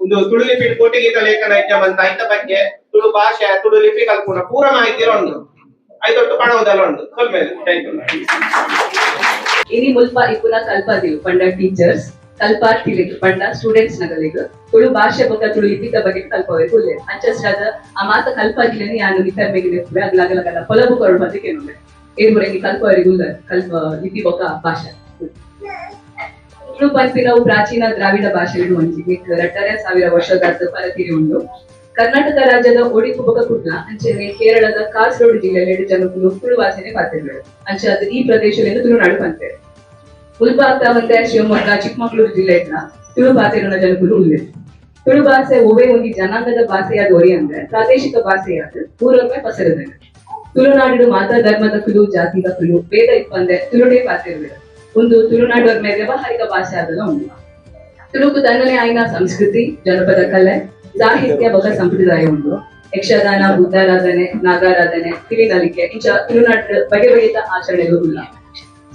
ಒಂದು ತುಳು ಲಿಪಿ ಕೋಟಿಗೀತ ಲೇಖನ ಎಕ್ಸಾಮ್ ಅಂತ ಐತ ಬಗ್ಗೆ ತುಳು ಭಾಷೆ ತುಳು ಲಿಪಿ ಕಲ್ಪುಣ ಪೂರ ಮಾಹಿತಿ ಉಂಟು. ಐದೊಟ್ಟು ಪಣವುದಲ್ಲ ಉಂಟು ಸೊಲ್ಮೇಲೆ ಜೈ ತುಳುನಾಡ್. ಇನಿ ಮುಲ್ಪ ಇಪ್ಪುನ ಕಲ್ಪಾದಿಲು ಪಂಡ ಟೀಚರ್ಸ್ ಕಲ್ಪಾರ್ಥಿಲಿಗ್ ಪಂಡ ಸ್ಟೂಡೆಂಟ್ಸ್ ನಗಲಿಗ್ ತುಳು ಭಾಷೆ ಬೊಕ್ಕ ತುಳು ಲಿಪಿತ ಬಗ್ಗೆ ಕಲ್ಪಬೇಕು ಉಲ್ಲೆ ಅಂಚಸ್ರಾದ ಆ ಮಾತ ಕಲ್ಪಾದಿలని ಯಾನು ಮಿತರ್ಮೆಗೆ ನೆಪ್ಪುವೆ ಅಗ್ಲಾಗಲಗಲ ಪೊಲಬು ಕೊರಡು ಬಂದು ಕೇನುವೆ ಏರ್ಮುರೆಗೆ ಕಲ್ಪವರಿಗೂ ಕಲ್ಪ ಲಿಪಿ ಬೊಕ್ಕ ಭಾಷೆ. ತುಳು ಪನ್ಪಿನವು ಪ್ರಾಚೀನ ದ್ರಾವಿಡ ಭಾಷೆಗಳು ಒಂಜಿ 2500 ವರ್ಷದ ಪರತಿರಿ ಉಂಡು. ಕರ್ನಾಟಕ ರಾಜ್ಯದ ಒಡಿಪು ಬೊಕ್ಕ ಕುಡ್ಲ ಅಂಚನೆ ಕೇರಳದ ಕಾಸರಗೋಡು ಜಿಲ್ಲೆಯಲ್ಲಿ ಜನಕುಲು ತುಳು ಭಾಷೆನೆ ಪಾತೆರ್ವೆರ್ ಅಂಚ ಅದು ಈ ಪ್ರದೇಶದಲ್ಲಿ ತುಳುನಾಡು ಪನ್ಪೆರ್. ಮುಲ್ಪ ಮತ್ತೆ ಶಿವಮೊಗ್ಗ ಚಿಕ್ಕಮಗಳೂರು ಜಿಲ್ಲೆ ತುಳು ಪಾತೆರುನ ಜನಕುಲು ಉಲ್ಲೆರ್. ತುಳು ಭಾಷೆ ಒವೇ ಒಂಜಿ ಜನಾಂಗದ ಭಾಷೆಯಾದ ಒರಿ ಅಂದ್ರೆ ಪ್ರಾದೇಶಿಕ ಭಾಷೆಯಾದ ಊರೊಮ್ಮೆ ಪಸರದಂಗೆ. ತುಳುನಾಡು ಮಾತಾ ಧರ್ಮದ ಕುಲು ಜಾತಿದ ಕುಲು ಭೇದ ಇಪ್ಪಂದೆ ತುಳುಡೇ ಪಾತೆರ್ವೆರ್. ಒಂದು ತುಳುನಾಡು ವ್ಯಾವಹಾರಿಕ ಭಾಷೆ ಆದಲ್ಲ ಉಂಡು. ತುಳುಕು ತನ್ನನೇ ಆಯ್ನ ಸಂಸ್ಕೃತಿ ಜನಪದ ಕಲೆ ಸಾಹಿತ್ಯ ಬೊಕ ಸಂಪ್ರದಾಯ ಉಂಡು. ಯಕ್ಷಗಾನ ಬುದ್ಧಾರಾಧನೆ ನಾಗಾರಾಧನೆ ಪಿಲಿನಲಿಕೆ ಇಂಚ ತುಳುನಾಡು ಬಗೆ ಬಗೆತ ಆಚರಣೆಗಳು ಉಲ್ಲ.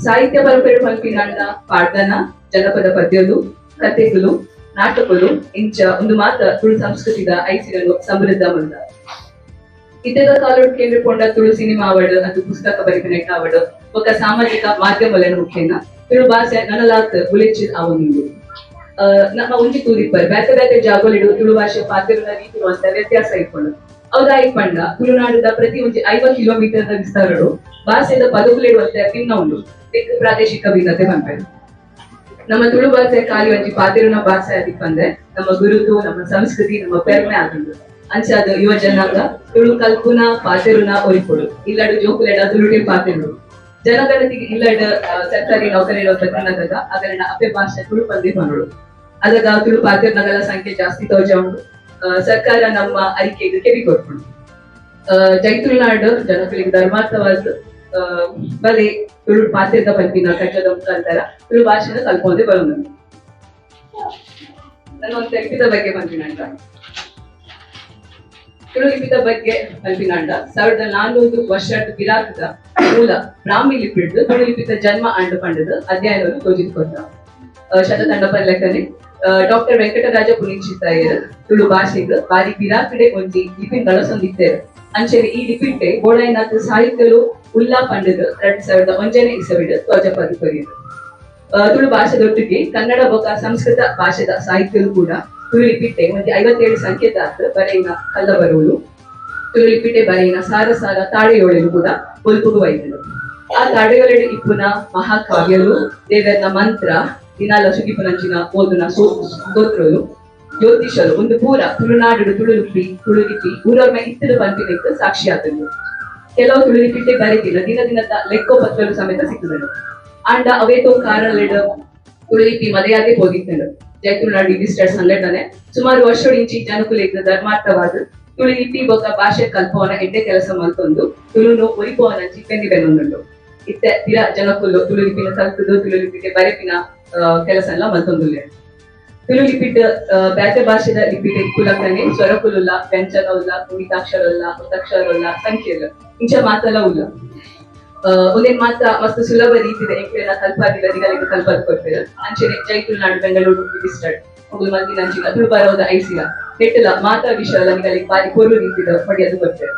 ಸಾಹಿತ್ಯ ಪರಂಪರೆ ಪನ್ಪಿನಾಂಡ ಪಾಡ್ದನ ಜನಪದ ಪದ್ಯಲು ಕಥೆಗಳು ನಾಟಕಗಳು ಇಂಚ ಒಂದು ಮಾತ ತುಳು ಸಂಸ್ಕೃತಿದ ಐಸಿರಲು ಸಮೃದ್ಧ ಮಂದ. ಇತದ ಕಾಲೋಡ್ ಕೇಂದ್ರಕೊಂಡ ತುಳು ಸಿನಿಮಾ ಅವಡು ಅದು ಪುಸ್ತಕ ಬರಿಪಿನೆಟ್ಟ ಅವಡು ಬೊಕ್ಕ ಸಾಮಾಜಿಕ ಮಾಧ್ಯಮಲೆನ ಮುಖೇನ ತುಳು ಭಾಷೆ ನನಲಾತ್ ಬುಲೆಚಿ ಅವನುಂಡು. ನಮ್ಮ ಒಂಜಿ ತೂದಿಪ್ಪರ್ ಬೇತೆ ಬೇತೆ ಜಾಗೋಲಿಡು ತುಳು ಭಾಷೆ ಪಾತೆರುನ ರೀತಿ ಅಂತ ವ್ಯತ್ಯಾಸ ಇಪ್ಪುಂಡು. ಹೌದಾ ಪಂಡ ತುಳುನಾಡಿದ ಪ್ರತಿ ಒಂಜಿ 50 ಕಿಲೋಮೀಟರ್ ವಿಸ್ತಾರಡು ಭಾಷೆದ ಪದಕುಲಿಡುವಂತೆ ಭಿನ್ನ ಉಂಡು ಪ್ರಾದೇಶಿಕ ಭಿನ್ನತೆ ಪನ್ಪೆರ್. ನಮ್ಮ ತುಳು ಭಾಷೆ ಖಾಲಿ ಒಂಜಿ ಪಾತೆರುನ ಭಾಷೆ ಅದಿಪ್ಪಂದೆ ನಮ್ಮ ಗುರುತು ನಮ್ಮ ಸಂಸ್ಕೃತಿ ನಮ್ಮ ಪೆರ್ಮೆ ಆದುಂಡು. ಅಂಚಾದ ಯುವ ಜನಾಂಗ ತುಳು ಕಲ್ಪುನ ಪಾತೆರುನ ಒರಿಪೊಡು ಇಲ್ಲಡು ಜೋಕುಲೆಡ ತುಳುಟೆ ಪಾತೆರುಡು ಜನಗಣತಿಗೆ ಇಲ್ಲಡ ಸರ್ಕಾರಿ ನೌಕರಿ ಪ್ರಕರಣದಾಗ ಅದನ್ನ ಅಪ್ಪೆ ಭಾಷೆ ತುಳು ಪಂದೇ ಪನೊಡು. ಅದಾಗ ತುಳು ಪಾತೆರ್ನಗಲ ಸಂಖ್ಯೆ ಜಾಸ್ತಿ ತೋಜ ಉಂಡು. ಸರ್ಕಾರ ನಮ್ಮ ಅರಿಕೆಗೆ ಕೆವಿ ಕೊಟ್ಬಿಡು. ಜೈ ತುಳುನಾಡು ಜನಗಳಿಗೆ ಧರ್ಮಾರ್ಥವಾದ ಬಲೆ ತುಳು ಪಾತ್ರದ ಪಂಪಿನ ಕಟ್ಟದ ಮುಖಾಂತರ ತುಳು ಭಾಷೆನ ಕಲ್ಪೋದೆ ಬರೋದು. ನಾನು ಒಂದು ಲಿಪಿದ ಬಗ್ಗೆ ಪಂಪಿನಾಂಡ, ತುಳು ಲಿಪಿದ ಬಗ್ಗೆ ಪಂಪಿನಾಂಡ 1400 ವರ್ಷದ ಬಿರಾಕದ ಮೂಲ ಬ್ರಾಹ್ಮಿ ಲಿಪಿಡ್ದು ತುಳು ಲಿಪಿತ ಜನ್ಮ ಆಂಡು ಪಂಡದು ಅಧ್ಯಯನವನ್ನು ತೋಜಿಕೊಟ್ಟ ಶತದಂಡ ಪರ್ಲೆಕ್ಕನೆ ಡಾಕ್ಟರ್ ವೆಂಕಟರಾಜ ಪುಣಿಂಚಿತ್ತಾಯರ್ ತುಳು ಭಾಷೆಗೆ ಬಾರಿ ಬಿರಾಕಡೆ ಒಂಜಿ ಲಿಪಿನ್ ಬಳಸೊಂದಿತ್ತೇರು. ಅಂಚನೆ ಈ ಲಿಪಿಟ್ಟೆ ಬೋಳೈನಾಥ್ ಸಾಹಿತ್ಯಲು ಉಲ್ಲಾ ಪಂಡದು 2001ನೇ ಇಸವಿಡ್ ತೋಜಪದು ಕೊರಿಯದು. ತುಳು ಭಾಷೆದೊಟ್ಟಿಗೆ ಕನ್ನಡ ಬೊಕ ಸಂಸ್ಕೃತ ಭಾಷೆದ ಸಾಹಿತ್ಯಲು ಕೂಡ ತುಳು ಲಿಪಿಟ್ಟೆ ಒಂಜಿ 57 ಸಂಕೇತ ಬರೆಯಿನ ಕಲ್ಲ ಬರುವಳು ತುಳು ಲಿಪಿಟ್ಟೆ ಬರೆಯಿನ ಸಾರ ಸಾರ ತಾಳೆಯೋಳೆಲು ಕೂಡ ಒಲ್ಪುಗು ವೈದ್ಯರು. ಆ ತಾಳೆಯೋಳೆಡು ಇಪ್ಪುನ ಮಹಾಕಾವ್ಯಲು, ದೇವರನ ಮಂತ್ರ, ದಿನಾಲ ಸುಗಿಪುನಂಚಿನ ಓದುನ ಸ್ತೋತ್ರಲು, ಜ್ಯೋತಿಷಲು ಒಂದು ಪೂರ ತುಳುನಾಡು ತುಳು ಲಿಪಿ ತುಳು ಲಿಪಿ ಊರೊರ್ಮೆ ಇತ್ತಲು ಪಂಪಿನಕ್ಕೆ ಸಾಕ್ಷಿ ಆತನು. ಕೆಲವು ತುಳು ಲಿಪಿಟ್ಟೆ ಬರೆದಿಲ್ಲ ದಿನ ದಿನದ ಲೆಕ್ಕೋಪತ್ರಲು ಸಮೇತ ಸಿಕ್ಕುದನು. ಆಂಡ ಅವೇತೋ ಕಾರಲಿಡ ತುಳು ಲಿಪಿ ಮರೆಯಾದೆ ಹೋಗಿತ್ತನು. ಜೈ ತುಳುನಾಡು ರಿಜಿಸ್ಟರ್ಡ್ ಸಂಘಟನೆ ಸುಮಾರು ವರ್ಷಡಿಂಚಿ ಜನಕುಲೇಕ ಧರ್ಮಾರ್ಥವಾದ ತುಳು ಲಿಪಿ ಬೊಕ ಭಾಷೆ ಕಲ್ಪವನ ಎಡ್ಡೆ ಕೆಲಸ ಮಲ್ತೊಂದು ತುಳುನು ಒರಿಪೋವನ ಚಿಪ್ಪೆಂದಿ ಬೆನೊಂದುಂಡು. ಇತ್ತೆ ತಿರ ಜನಕುಲು ತುಳು ಲಿಪಿನ ಕಲ್ತುದು ತುಳು ಲಿಪಿಗೆ ಬರೆಪಿನ ಕೆಲಸ ಎಲ್ಲ ಮಲ್ತೊಂದುಲ್ಲೆ. ತುಳು ಲಿಪಿಟ್ ಬೇತೆ ಭಾಷೆದ ಲಿಪಿಟ್ ಕುಲಕನೆ ಸ್ವರಕುಲುಲ್ಲ, ವ್ಯಂಜನ ಉಲ್ಲ, ಗುಣಿತಾಕ್ಷರ ಉಲ್ಲ, ಒತ್ತಕ್ಷರ ಉಲ್ಲ, ಸಂಖ್ಯೆ ಇಂಚ ಮಾತೆಲ್ಲ ಉಲ್ಲ. ಒಂದೇನ್ ಮಾತ್ರ ಮಸ್ತ್ ಸುಲಭ ರೀತಿದ ಎಂಕ್ಲೆನ ಕಲ್ಪಾದಿಲ್ಲ ನಿಗಲಿಗೆ ಕಲ್ಪಾದ ಕೊಡ್ತೇವೆ. ಅಂಚನೆ ಜೈ ತುಳುನಾಡು ಬೆಂಗಳೂರು ರಿಜಿಸ್ಟರ್ಡ್ ಮೊಗಲು ಮಲ್ದಿನ ಅಂಚಿನ ತುಳು ಬರೋದ ಐಸಿರ ನೆಟ್ಟಲ ಮಾತಾ ವಿಷಯ ನಿಗಲಿಗೆ ಬಾರಿ ಕೊರು ರೀತಿದ ಪಡೆಯದು ಕೊಡ್ತೇವೆ.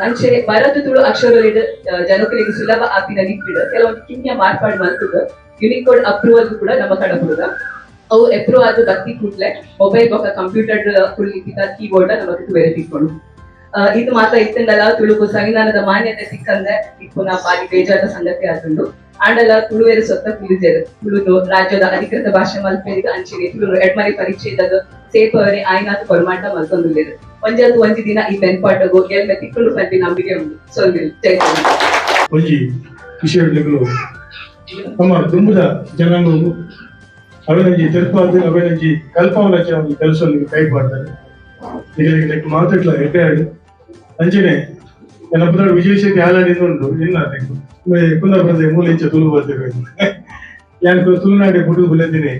ಅಂಚನೆ ಬರದು ತುಳು ಅಕ್ಷರಲಿಡ್ ಜನಕರಿಗೆ ಸುಲಭ ಆಪಿನ ಲಿಪಿಡ್ ಕೆಲವೊಂದು ಕಿನ್ಯ ಮಾರ್ಪಾಡು ಮಲ್ತದ ಯುನಿಕೋಡ್ ಅಪ್ರೂವಲ್ ಕೂಡ ನಮ್ಮ ಕಡಪುರದ. ಅವು ಅಪ್ರೂವ್ ಆದ ಬತ್ತಿ ಕೂಡ್ಲೆ ಮೊಬೈಲ್ ಬೊಕ ಕಂಪ್ಯೂಟರ್ ತುಳು ಲಿಪಿತ ಕೀಬೋರ್ಡ್ ನಮಗೆ ಬೇರೆ ತಿಕ್ಕೊಂಡು. ಇದು ಮಾತ್ರ ಇತ್ತಂಡಲ ತುಳುಕು ಸಂವಿಧಾನದ ಮಾನ್ಯತೆ ಸಿಕ್ಕಂದೆ ಇಪ್ಪುನ ಬಾರಿ ಬೇಜಾದ ಸಂಗತಿ ಆತುಂಡು. ಆಂಡಲ ತುಳುವೇರು ಸೊತ್ತ ಕುಲಿಜೆರು ತುಳುನು ರಾಜ್ಯದ ಅಧಿಕೃತ ಭಾಷೆ ಮಲ್ಪೆರಿಗೆ ಅಂಚನೆ ತುಳುನು ಎಡ್ಮನೆ ಪರಿಚಯದ ಸೇಪವರೆ ಆಯ್ನಾಥ ಕೊರ್ಮಾಟ ಮಲ್ತೊಂದುಲ್ಲೆರ್. ಒಂಜಾತ್ ಒಂಜಿ ದಿನ ಈ ಬೆನ್ಪಾಟಗು ಎಲ್ಮೆ ತಿಕ್ಕುಂಡು ಪನ್ಪಿ ನಂಬಿಕೆ ಉಂಡು. ಸೊಲ್ಮೆಲು. ಜೈ ತುಳುನಾಡು. ಒಂಜಿ ವಿಷಯಗಳು ನಮ್ಮ ದುಂಬುದ ಜನಾಂಗವು ಅವೆನಂಜಿ ತೆರ್ಪಾದ್ ಅವೆನಂಜಿ ಕಲ್ಪವನ ಒಂಜಿ ಕೆಲಸ ಕೈ ಪಾಡ್ತಾರೆ. ನಿಗಲಿಗೆ ಮಾತಾಡ್ಲ ಎಡ್ಡೆ ಆಡು ಅಂಚನೆ ನನ್ನ ಪುದರ್ ವಿಜಯ್ ಶೆಟ್ಟಿ ಹಾಲಾಡಿ ಉಂಟು ಇನ್ನ ಕುಂದಾಪುರದ ಮೂಲ ಇಂಚ ತುಳು ಬರ್ತೇವೆ ಯಾನ್ ತುಳುನಾಡೆ ಪುಟು ಬುಲೆದಿನಿ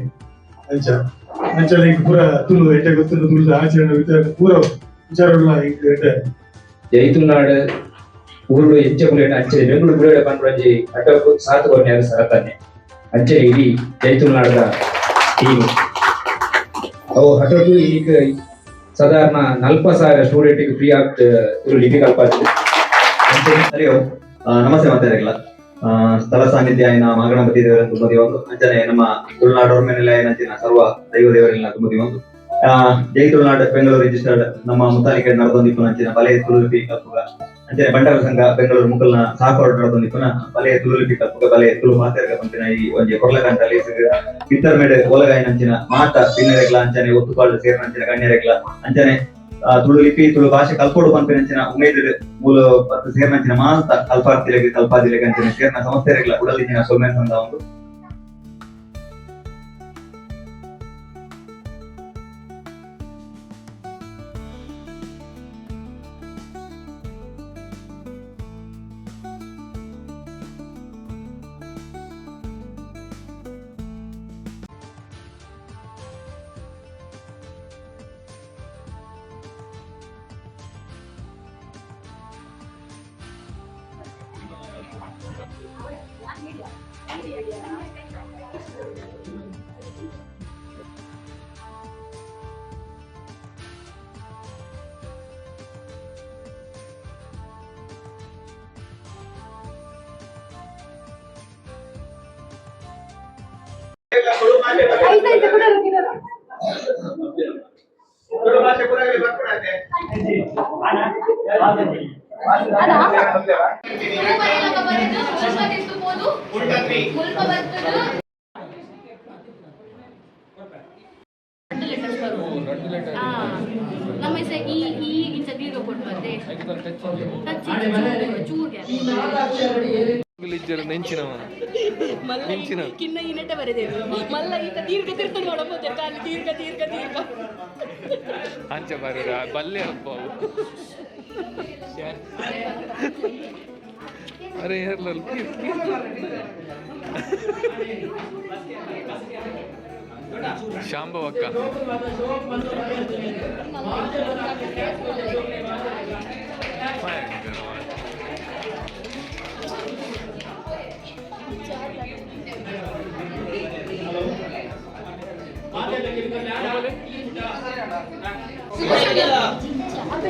ಅಂಚ ಅಂಚನೆ ಇಂಕ್ ಪೂರ ತುಳು ಎಡ್ಡೆ ಗೊತ್ತುಂಡು, ತುಳು ಆಚರಣೆ ವಿಚಾರ ಪೂರ ವಿಚಾರಗಳ ಇಂಕ್ ಎಡ್ಡೆ. ಜೈ ತುಳುನಾಡು ಊರುಡು ಎಂಚ ಬುಲೆಟ್ ಅಂಚನೆ ಬೆಂಗಳೂರು ಬುಲೆಟ್ ಪನ್ಪುನಂಜಿ ಅಟೋಕು ಸಾತ್ ಕೊರ್ನ್ಯಾರು ಸರತಾನೆ ಅಂಚನೆ ಇಡೀ ಜೈ ತುಳುನಾಡದ ಟೀಮ್ ಅವು ಹಟೋಟು ಈಗ ಸಾಧಾರಣ 40,000 ಸ್ಟೂಡೆಂಟ್ ಫ್ರೀ ಆಗಿ ತುಳು ಲಿಪಿ ಕಲ್ಪಾತು. ಹರಿ ಓಂ. ನಮಸ್ತೆ ಮಾತಾಡಿಲ್ಲ ಸ್ಥಳ ಸಾನ್ನಿಧ್ಯ ಆಯ್ನ ಮಹಾಗಣಪತಿ ದೇವರ ತುಂಬದಿ ಒಂದು ಅಂಚನೆ ನಮ್ಮ ತುಳುನಾಡು ನೆಲೆಯಾಯಿನ ಸರ್ವ ದೈವ ದೇವರಿನ ತುಂಬದಿ ಒಂದು ಜೈ ತುಳುನಾಡು ಬೆಂಗಳೂರು ರಿಜಿಸ್ಟರ್ಡ್ ನಮ್ಮ ಮುತಾಲಿಕೆ ನಡೆದೊಂದಿಪ್ಪುನ ಅಂಚಿನ ಬಲೆ ತುಳು ಲಿಪಿ ಕಲ್ಪುಗ ಅಂಚನೆ ಬಂಟರ ಸಂಘ ಬೆಂಗಳೂರು ಮುಕಲ್ನ ಸಹಕಾರ ನಡೆದೊಂದಿಪ್ಪುನ ಬಲೆ ತುಳು ಲಿಪಿ ಕಲ್ಪುಗ ಬಲೆ ತುಳು ಮಾತೆರ್ಗ ಪಂಪಿನ ಈ ಒಂಜಿ ಕೊರ್ಲಕಂಟ ಲೇಸಿಗ್ ಬಿತ್ತರ್ಮೇಡೆ ಓಲಗಾಯಿನ ಅಂಚಿನ ಮಾತ ಬಿನ್ನೆರೆಗ್ಲ ಅಂಚನೆ ಒತ್ತುಪಾಳು ಸೇರಿನಂಚಿನ ಗಣ್ಯರೆಗ್ಲ ಅಂಚನೆ ತುಳು ಲಿಪಿ ತುಳು ಭಾಷೆ ಕಲ್ಪೋಡು ಪನ್ಪಿನಂಚಿನ ಉಮೇದ್ ಮೂಲ ಪತ್ತು ಸೇರಿನಂಚಿನ ಮಾತ ಕಲ್ಪಾರ್ಥಿಲೆಗ್ ಕಲ್ಪಾದಿಲೆಗ್ ಅಂಚನೆ ಸೇರಿನ ಸಂಸ್ಥೆರೆಗ್ಲ ಉಡಲಿಂಚಿನ ಸೊಲ್ಮೆ ಸಂದ ಉಂಡು. ನಮ್ಮ ಈ ಈ ಇಂಚ ದೀರ್ಘ ಕೊಟ್ಟು ಟಚ್ ಚೂರು. ನೆಂಚಿನವ ನೆಂಚಿನ ಕಿನ್ನ ಈ ನೆಟ್ಟ ಬರೆದೇವು ಮಲ್ಲ ಈತ ದೀರ್ಘ ತಿರ್ತ ನೋಡಬಹುದು ಕಾಲಿ ದೀರ್ಘ ದೀರ್ಘ ದೀರ್ಘ ಅಂಚ ಬರ ಬಲ್ಲೆ ಅಪ್ಪ ಅವು. ಅರೆ ಏರ್ಲಲ್ ಶಾಂಭವಕ್ಕ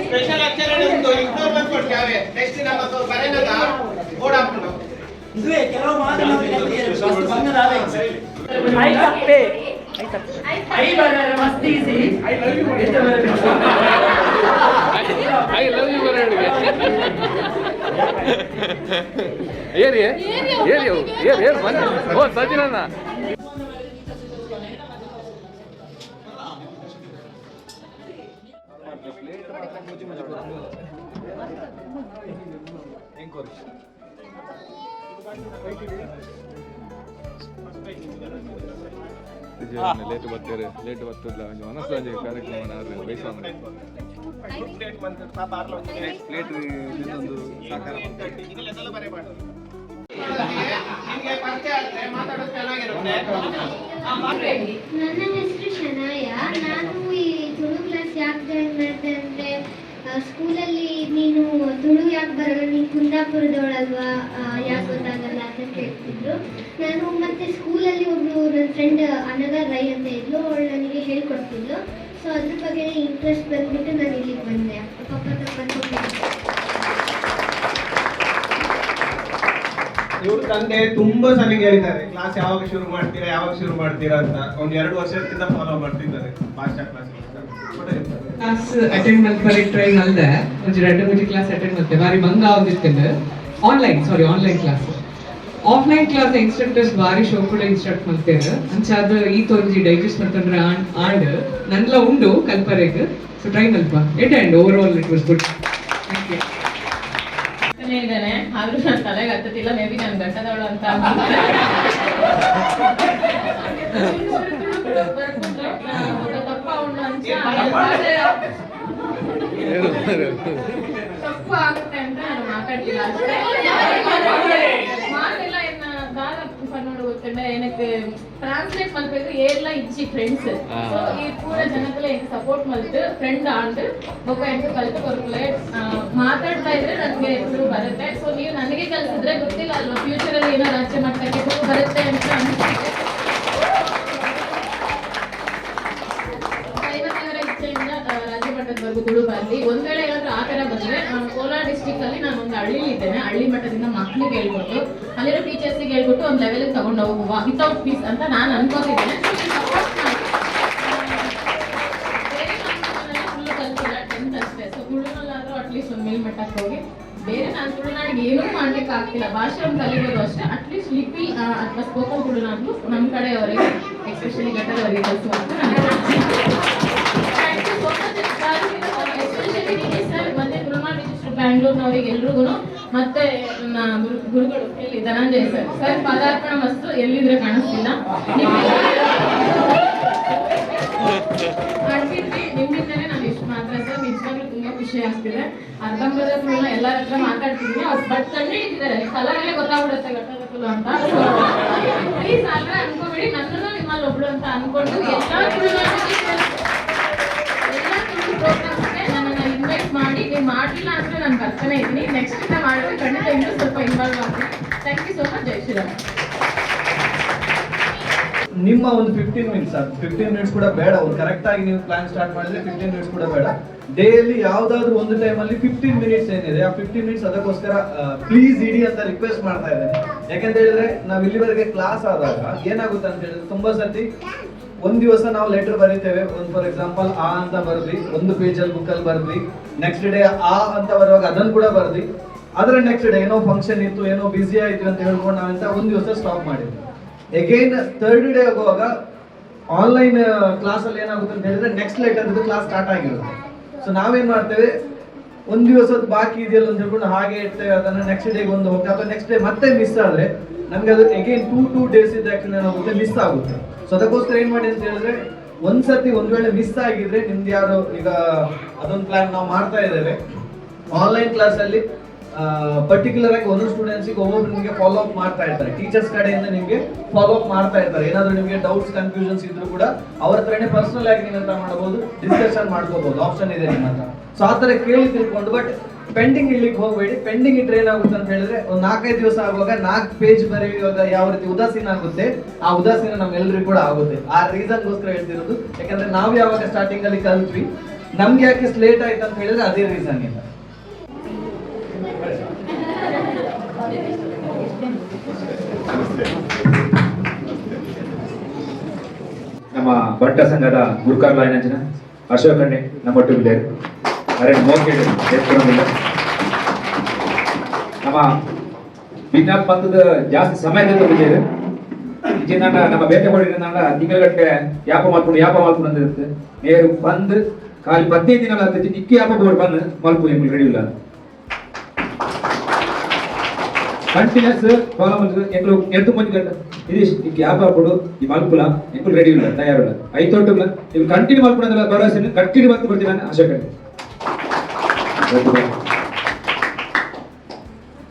ಸ್ಪೆಷಲ್ ಅಕ್ಷರ ಉಂಟು ಇಗ್ನೋರ್ ಮಾಡ್ಕೊಡ್ತೇವೆ ನೆಕ್ಸ್ಟ್ ನಮ್ಮ ಬರೆನಗ ಬೋರ್ಡ್ ಹಾಕೊಂಡು I love you ಬರಣಿಗೆ ಏರಿ ಏರಿ ಅವು ಏರ್ ಏರ್ ಬನ್ನಿ ಓ ಸಜಿನಣ್ಣ ಲೇಟ್ ಬರ್ತಾರೆ ಲೇಟ್ ಬರ್ತದಲ್ಲ ಒಂಜಿ ಮನಸ್ಸು ಒಂಜಿ ಕಾರ್ಯಕ್ರಮ ಬಯಸ್ವಾಂಗ ಪ್ಲೇಟ್ ಸಹಕಾರ ನಿಮಗೆ ಪರಿಚಯ ಆದ್ರೆ ಮಾತಾಡೋದು ಚೆನ್ನಾಗಿರುತ್ತೆ. ನನ್ನ ಹೆಸರು ಶನಾಯ. ನಾನು ಈ ತುಳು ಕ್ಲಾಸ್ ಯಾಕೆ ಜಾಯಿನ್ ಮಾಡಿದೆ ಅಂದರೆ, ಸ್ಕೂಲಲ್ಲಿ ನೀನು ತುಳು ಯಾಕೆ ಬರಲ್ಲ, ನೀನು ಕುಂದಾಪುರದವಳಲ್ವಾ, ಯಾಕೆ ಗೊತ್ತಾಗಲ್ಲ ಅಂತ ಕೇಳ್ತಿದ್ರು. ನಾನು ಮತ್ತು ಸ್ಕೂಲಲ್ಲಿ ಒಬ್ಬಳು ನನ್ನ ಫ್ರೆಂಡ್ ಅನಗ ರೈ ಅಂತ ಇದ್ಲು, ಅವಳು ನನಗೆ ಹೇಳ್ಕೊಡ್ತಿದ್ಲು. ಸೊ ಅದ್ರ ಬಗ್ಗೆ ಇಂಟ್ರೆಸ್ಟ್ ಬಂದುಬಿಟ್ಟು ನಾನು ಇಲ್ಲಿಗೆ ಬಂದೆ. ಪಪ್ಪ ತಪ್ಪ. ಇವ್ರ ತಂದೆ ತುಂಬಾ ಸಲ ಹೇಳಿದ್ದಾರೆ, ಕ್ಲಾಸ್ ಯಾವಾಗ ಶುರು ಮಾಡ್ತೀರಾ ಯಾವಾಗ ಶುರು ಮಾಡ್ತೀರಾ ಅಂತ. ಒಂದು 2 ವರ್ಷದಿಂದ ಫಾಲೋ ಮಾಡ್ತಿದ್ದಾರೆ ಭಾಷಾ ಕ್ಲಾಸ್. ಕ್ಲಾಸ್ ಅಟೆಂಡ್ ಮಲ್ಪರೆ ಟ್ರೈ ಮಲ್ದೆ ಒಂಜಿ ರಡ್ಡ್ ಮೂಜಿ ಕ್ಲಾಸ್ ಅಟೆಂಡ್ ಮಲ್ತೆ ಬಾರಿ ಬಂಗ ಆವೊಂದಿತ್ತುಂಡು. Online sorry online class offline class instructors ಬಾರಿ ಶೋಕುಡ ಇನ್ಸ್ಟ್ರಕ್ಟ್ ಮಲ್ತೇರು. ಅಂಚಾದ್ ಈತ ಒಂಜಿ ಡೈಜೆಸ್ಟ್ ಮಲ್ತಂದ್ರೆ ಆಂಡ್ ನನ್ಲ ಉಂಡು ಕಲ್ಪರೆಗ್. ಸೊ try ಮಲ್ಪ it and overall it was good. Thank you. ಇದ್ದಾನೆ ಆದ್ರೂ ನನ್ನ ತಲೆಗೆ ಹತ್ತುತ್ತಿಲ್ಲ. ಮೇ ಬಿ ನಾನು ಗಟ್ಟದವಳು ಅಂತ ತಪ್ಪು ಆಗುತ್ತೆ ಅಂತ ನಾನು ಮಾತಾಡ್ತಿಲ್ಲ ಅಷ್ಟೇ. ಮಾತೆಲ್ಲ ಎನ್ನ ದಾದ ಪನ್ನೋಡು ಗೊತ್ತುಂಡ ಏನಕ್ಕೆ ಟ್ರಾನ್ಸ್ಲೇಟ್ ಮಲ್ಪೆಗ್ ಏರ್ಲ ಇಜ್ಜಿ ಫ್ರೆಂಡ್ಸ್. ಸೊ ಈ ಪೂರ ಜನಕಲೆ ಎಂಕ್ ಸಪೋರ್ಟ್ ಮಲ್ತು ಫ್ರೆಂಡ್ ಆಂಡ್ ಬೊಕ್ಕ ಎಂಕ್ ಕಲ್ತು ಕೊರ್ಪುಲೆ. ಮಾತಾಡ್ತಾ ಇದ್ರೆ ನನಗೆ ತುಳು ಬರುತ್ತೆ. ಸೊ ನೀವು ನನಗೆ ಕಲ್ಸಿದ್ರೆ ಗೊತ್ತಿಲ್ಲ ಅಲ್ವಾ ಫ್ಯೂಚರ್ ಅಲ್ಲಿ ಏನೋ ರಾಜ್ಯ ಮಟ್ಟಕ್ಕೆ ತುಳು ಬರುತ್ತೆ ಅಂತ ಅನ್ಸುತ್ತೆ. ದೈವದೇವರ ಇಚ್ಛೆಯಿಂದ ರಾಜ್ಯ ಮಟ್ಟದವರೆಗೂ ತುಳು ಬರಲಿ. ಒಂದ್ ವೇಳೆ ಏನಾದ್ರೂ ಆ ತರ ಬಂದ್ರೆ ಕೋಲಾರ ಡಿಸ್ಟಿಕ್ ಅಲ್ಲಿ ನಾನು ಒಂದು ಹಳ್ಳಿಲಿ ಇದ್ದೇನೆ. ಹಳ್ಳಿ ಮಟ್ಟದಿಂದ ಮಕ್ಳಿಗೆ ಹೇಳ್ಕೊಟ್ಟು ಅಲ್ಲಿರೋ ಟೀಚರ್ಸ್ಗೆ ಹೇಳ್ಕೊಟ್ಟು ಒಂದು ಲೆವೆಲ್ ತಗೊಂಡು ಹೋಗುವ ವಿತೌಟ್ ಫೀಸ್ ಅಂತ ನಾನು ಅನ್ಕೋತಿದ್ದೇನೆ. ಸೊ ನೀವು ಸಪೋರ್ಟ್ ಮಾಡಿ. ಬೇರೆ ಫುಲ್ ಕಲ್ತಿಲ್ಲ, 10th ಅಷ್ಟೇ. ಸೊ ತುಳುನಲ್ಲಾದ್ರೂ ಅಟ್ಲೀಸ್ಟ್ ಒಂದು ಮೇಲ್ಮಟ್ಟಕ್ಕೆ ಹೋಗಿ ಬೇರೆ ನಾನು ತುಳುನಾಡಿಗೆ ಏನೂ ಮಾಡ್ಲಿಕ್ಕೆ ಆಗ್ತಿಲ್ಲ, ಭಾಷೆ ಒಂದು ಕಲಿಬೋದು ಅಷ್ಟೇ. ಅಟ್ಲೀಸ್ಟ್ ಲಿಪಿ ಅಥವಾ ಸ್ಪೋಕನ್ ತುಳುನಾಡು ನಮ್ಮ ಕಡೆಯವರಿಗೆ ಎಸ್ಪೆಷಲಿ ಘಟ್ಟದವರಿಗೆ ಕಲಿಸುವಂತ ನಾನು. Thank you so much especially D sir ಮತ್ತೆ ತುಳುನಾಡು ರಿಜಿಸ್ಟರ್ ಬ್ಯಾಂಗ್ಳೂರ್ನವರಿಗೆ ಎಲ್ರಿಗೂ ಮತ್ತೆ ನನ್ನ ಗುರುಗಳು ಎಲ್ಲಿ ಧನಂಜಯ್ ಸರ್ ಸರ್ ಪಾದಾರ್ಪಣ ವಸ್ತು ಎಲ್ಲಿದ್ರೆ ಕಾಣಿಸ್ತಿಲ್ಲ. ಮಾಡ್ತಿದ್ವಿ ನಿಮ್ಮಿಂದನೇ ನಾನು ಇಷ್ಟು ಮಾತ್ರ ಸರ್. ನಿಜವಾಗ್ಲೂ ತುಂಬಾ ಖುಷಿ ಆಗ್ತಿದೆ. ಅರ್ಧಂಬರ್ಧ ತುಳುನ ಎಲ್ಲರ ಹತ್ರ ಮಾತಾಡ್ತಿದ್ದೀನಿ, ಅವ್ರು ಬಟ್ ಕಂಡು ಹಿಡಿದಿದ್ದಾರೆ, ಕಲರಲ್ಲೇ ಗೊತ್ತಾಗ್ಬಿಡುತ್ತೆ ಘಟ್ಟದ ತುಳು ಅಂತ. ಪ್ಲೀಸ್ ಅಲ್ವೇ ಅನ್ಕೋಬೇಡಿ, ನನ್ನನ್ನು ನಿಮ್ಮಲ್ಲಿ ಒಬ್ಳು ಅಂತ ಅನ್ಕೊಂಡು ಎಲ್ಲಾ ತುಳುನಾಡಿಗೆ ಎಲ್ಲ ತುಳು ಪ್ರೋಗ್ರಾಮ್ಸ್ಗೆ ನನ್ನನ್ನು ಇನ್ವೈಟ್ ಮಾಡಿ. ನೀವು ಮಾಡಲಿಲ್ಲ ಅಂದ್ರೆ ನಾನು ಬರ್ತಾನೆ ಇದ್ದೀನಿ. ನೆಕ್ಸ್ಟ್ ಇಂದ ಮಾಡಿದ್ರೆ ಖಂಡಿತ ಇನ್ನೂ ಸ್ವಲ್ಪ ಇನ್ವಾಲ್ವ್ ಆಗ್ತೀನಿ. Thank you so much. Jai Shriram. ನಿಮ್ಮ ಒಂದು 15 ಮಿನಿಟ್ಸ್, 15 ಮಿನಿಟ್ಸ್ ಕೂಡ ಬೇಡ, ಒಂದು ಕರೆಕ್ಟ್ ಆಗಿ ನೀವು ಪ್ಲಾನ್ ಸ್ಟಾರ್ಟ್ ಮಾಡಿದ್ರೆ 15 ಮಿನಿಟ್ಸ್ ಕೂಡ ಬೇಡ. ಡೇಲಿ ಯಾವ್ದಾದ್ರು ಒಂದು ಟೈಮಲ್ಲಿ 15 ಮಿನಿಟ್ಸ್ ಏನಿದೆ ಆ 15 ಮಿನಿಟ್ಸ್ ಅದಕ್ಕೋಸ್ಕರ ಪ್ಲೀಸ್ ಇಡಿ ಅಂತ ರಿಕ್ವೆಸ್ಟ್ ಮಾಡ್ತಾ ಇದ್ದೇನೆ. ಯಾಕಂತ ಹೇಳಿದ್ರೆ ನಾವ್ ಇಲ್ಲಿವರೆಗೆ ಕ್ಲಾಸ್ ಆದಾಗ ಏನಾಗುತ್ತೆ ಅಂತ ಹೇಳಿದ್ರೆ ತುಂಬಾ ಸರ್ತಿ ಒಂದ್ ದಿವಸ ನಾವು ಲೆಟರ್ ಬರೀತೇವೆ, ಒಂದು ಫಾರ್ ಎಕ್ಸಾಂಪಲ್ ಆ ಅಂತ ಬರ್ದ್ವಿ, ಒಂದು ಪೇಜ್ ಅಲ್ಲಿ ಬುಕ್ ಅಲ್ಲಿ ಬರ್ದ್ವಿ, ನೆಕ್ಸ್ಟ್ ಡೇ ಆ ಅಂತ ಬರುವಾಗ ಅದನ್ನು ಕೂಡ ಬರ್ದ್ವಿ, ಅದರ ನೆಕ್ಸ್ಟ್ ಡೇ ಏನೋ ಫಂಕ್ಷನ್ ಇತ್ತು ಏನೋ ಬ್ಯುಸಿ ಆಯ್ತು ಅಂತ ಹೇಳ್ಕೊಂಡು ನಾವೆಂತ ಒಂದ್ ದಿವಸ ಸ್ಟಾಪ್ ಮಾಡಿದ್ವಿ. ಅಗೈನ್ ಥರ್ಡ್ ಡೇ ಆಗುವಾಗ ಆನ್ಲೈನ್ ಕ್ಲಾಸ್ ಅಲ್ಲಿ ಏನಾಗುತ್ತೆ ಅಂತ ಹೇಳಿದ್ರೆ ನೆಕ್ಸ್ಟ್ ಲೆಟರ್ ಕ್ಲಾಸ್ ಸ್ಟಾರ್ಟ್ ಆಗಿರುತ್ತೆ. ಸೊ ನಾವೇನ್ ಮಾಡ್ತೇವೆ, ಒಂದು ದಿವಸದ್ದು ಬಾಕಿ ಇದೆಯಲ್ಲ ಅಂತ ಹೇಳ್ಕೊಂಡು ಹಾಗೆ ಇರ್ತೇವೆ, ಅದನ್ನು ನೆಕ್ಸ್ಟ್ ಡೇಗೆ ಒಂದು ಹೋಗ್ತೇವೆ ಅಥವಾ ನೆಕ್ಸ್ಟ್ ಡೇ ಮತ್ತೆ ಮಿಸ್ ಆದರೆ ನಮಗೆ ಅದು ಅಗೇನ್ 2 ಡೇಸ್ ಇದ್ದ ಆ್ಯಕ್ಚುಲಿ ಏನಾಗುತ್ತೆ, ಮಿಸ್ ಆಗುತ್ತೆ. ಸೊ ಅದಕ್ಕೋಸ್ಕರ ಏನು ಮಾಡಿ ಅಂತ ಹೇಳಿದ್ರೆ, ಒಂದ್ಸತಿ ಒಂದು ವೇಳೆ ಮಿಸ್ ಆಗಿದ್ರೆ ನಿಮ್ದು ಯಾರು ಈಗ ಅದೊಂದು ಪ್ಲಾನ್ ನಾವು ಮಾಡ್ತಾ ಇದ್ದೇವೆ. ಆನ್ಲೈನ್ ಕ್ಲಾಸಲ್ಲಿ ಪರ್ಟಿಕ್ಯುಲರ್ ಆಗಿ ಒಂದೊಂದು ಸ್ಟೂಡೆಂಟ್ಸಿಗೆ ಒಬ್ಬೊಬ್ರು ನಿಮಗೆ ಫಾಲೋ ಅಪ್ ಮಾಡ್ತಾ ಇರ್ತಾರೆ, ಟೀಚರ್ಸ್ ಕಡೆಯಿಂದ ನಿಮಗೆ ಫಾಲೋ ಅಪ್ ಮಾಡ್ತಾ ಇರ್ತಾರೆ. ಏನಾದರೂ ನಿಮಗೆ ಡೌಟ್ಸ್ ಕನ್ಫ್ಯೂಷನ್ಸ್ ಇದ್ರು ಕೂಡ ಅವ್ರ ಹತ್ರನೇ ಪರ್ಸನಲ್ ಆಗಿ ನೀವೆಂತ ಮಾಡಬಹುದು, ಡಿಸ್ಕಷನ್ ಮಾಡ್ಕೋಬಹುದು, ಆಪ್ಷನ್ ಇದೆ ನಿಮ್ಮ ಹತ್ರ. ಸೊ ಆ ಥರ ಕೇಳಿ ತಿಳ್ಕೊಂಡು, ಬಟ್ ಪೆಂಡಿಂಗ್ ಇಡ್ಲಿಕ್ಕೆ ಹೋಗಬೇಡಿ. ಪೆಂಡಿಂಗ್ ಇಟ್ಟರೆ ಏನಾಗುತ್ತೆ ಅಂತ ಹೇಳಿದ್ರೆ, ಒಂದು 4-5 ದಿವಸ ಆಗುವಾಗ 4 ಪೇಜ್ ಬರೆಯುವಾಗ ಯಾವ ರೀತಿ ಉದಾಸೀನ ಆಗುತ್ತೆ, ಆ ಉದಾಸೀನ ನಮ್ಮೆಲ್ಲರಿಗೂ ಕೂಡ ಆಗುತ್ತೆ. ಆ ರೀಸನ್ಗೋಸ್ಕರ ಹೇಳ್ತಿರೋದು. ಯಾಕಂದ್ರೆ ನಾವು ಯಾವಾಗ ಸ್ಟಾರ್ಟಿಂಗ್ ಅಲ್ಲಿ ಕಲ್ತ್ವಿ, ನಮ್ಗೆ ಯಾಕೆ ಲೇಟ್ ಆಯ್ತು ಅಂತ ಹೇಳಿದ್ರೆ ಅದೇ ರೀಸನ್ ಇಲ್ಲ. ನಮ್ಮ ಬಂಟ ಸಂಘದ ಗುರುಕಾರ್ಲಾಯನಂಜನ ಅಶೋಕ್ ಅಣ್ಣೆ ನಮ್ಮೊಟ್ಟಿಗೆ ಅರೆ ಮೋಕೇಡು ಎತ್ಕೊಂಡಿಲ್ಲ. ನಮ್ಮ ವಿಜ್ಞಾನ ಪಂಥದ ಜಾಸ್ತಿ ಸಮಯ ತಗೊಂಡಿದ್ದೇವೆ. ಇಜಿನಾಂಡ ನಮ್ಮ ಬೇಟೆ ಹೊಡಿನಾಂಡ ತಿಂಗಳಗಟ್ಟಲೆ ಯಾಪ ಮಾಡ್ಕೊಂಡು ಯಾಪ ಮಾಡ್ಕೊಂಡು ಅಂದಿರುತ್ತೆ. ನೇರು ಬಂದು ಖಾಲಿ 15 ದಿನ ಆಗ್ತೈತಿ, ಇಕ್ಕಿ ಯಾಪ ಬೋರ್ಡ್ ಬಂದು ಮಲ್ಪು ನಿಮ್ಗೆ ರೆಡಿ ಇಲ್ಲ. ಕಂಟಿನ್ಯೂಸ್ ಫಾಲೋ ಎಂಕ್ಲು ಎಡ್ತು ಮಂದಿ ಗಂಟೆ ಇದು ಇಕ್ಕಿ ಯಾಪ ಕೊಡು ಈ ಮಲ್ಪುಲ ಎಂಕ್ಲು ರೆಡಿ ಇಲ್ಲ, ತಯಾರಿಲ್ಲ. ಐತೊಟ್ಟುಲ ನೀವು ಕಂಟಿನ್ಯೂ ಮಲ್ಪು ಭರವಸೆ ಕಂಟಿನ್ಯೂ ಮಲ್ತು ಕೊಡ್ತೀನಿ ನಾನು ಅಶೋಕ್ ಅಣ್ಣೆ.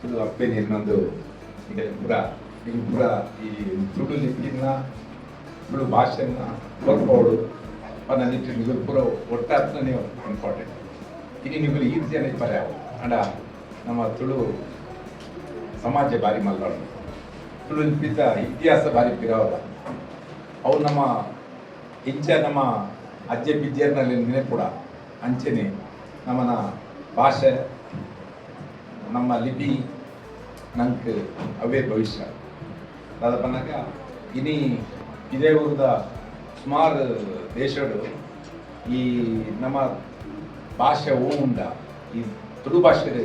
ಇದು ಅಪ್ಪೇನೆ ಇನ್ನೊಂದು ಈಗ ಪೂರ ಈಗ ಪೂರ ಈ ತುಳು ಲಿಪಿನ ತುಳು ಭಾಷೆನ ಬರ್ಪೋಡು ಪನ್ನ ನಿಗುಲು ಪೂರ ಒಟ್ಟಾತ್ನ ನೀವು ಇಂಪಾರ್ಟೆಂಟ್. ಇನ್ನು ನಿಗುಲು ಈ ಜನ ಪರ್ಯಾವ ಅಂಡ ನಮ್ಮ ತುಳು ಸಮಾಜ ಬಾರಿ ಮಲ್ಲಾಡು, ತುಳು ಲಿಪಿತ ಇತಿಹಾಸ ಬಾರಿ ಪಿರಾವದ. ಅವು ನಮ್ಮ ಇಂಚ ನಮ್ಮ ಅಜ್ಜೆ ಪಿಜ್ಜೆರ್ನಲ್ಲಿ ನೆನಪುಡ ಅಂಚೆನೆ ನಮ್ಮನ ಭಾಷೆ ನಮ್ಮ ಲಿಪಿ ನಂಗೆ ಅವೇ ಭವಿಷ್ಯ. ದಾದ ಇನಿ ಇದೇ ಊರದ ಸುಮಾರು ದೇಶಡು ಈ ನಮ್ಮ ಭಾಷೆ ಉಂಡ ಈ ತುಳು ಭಾಷೆ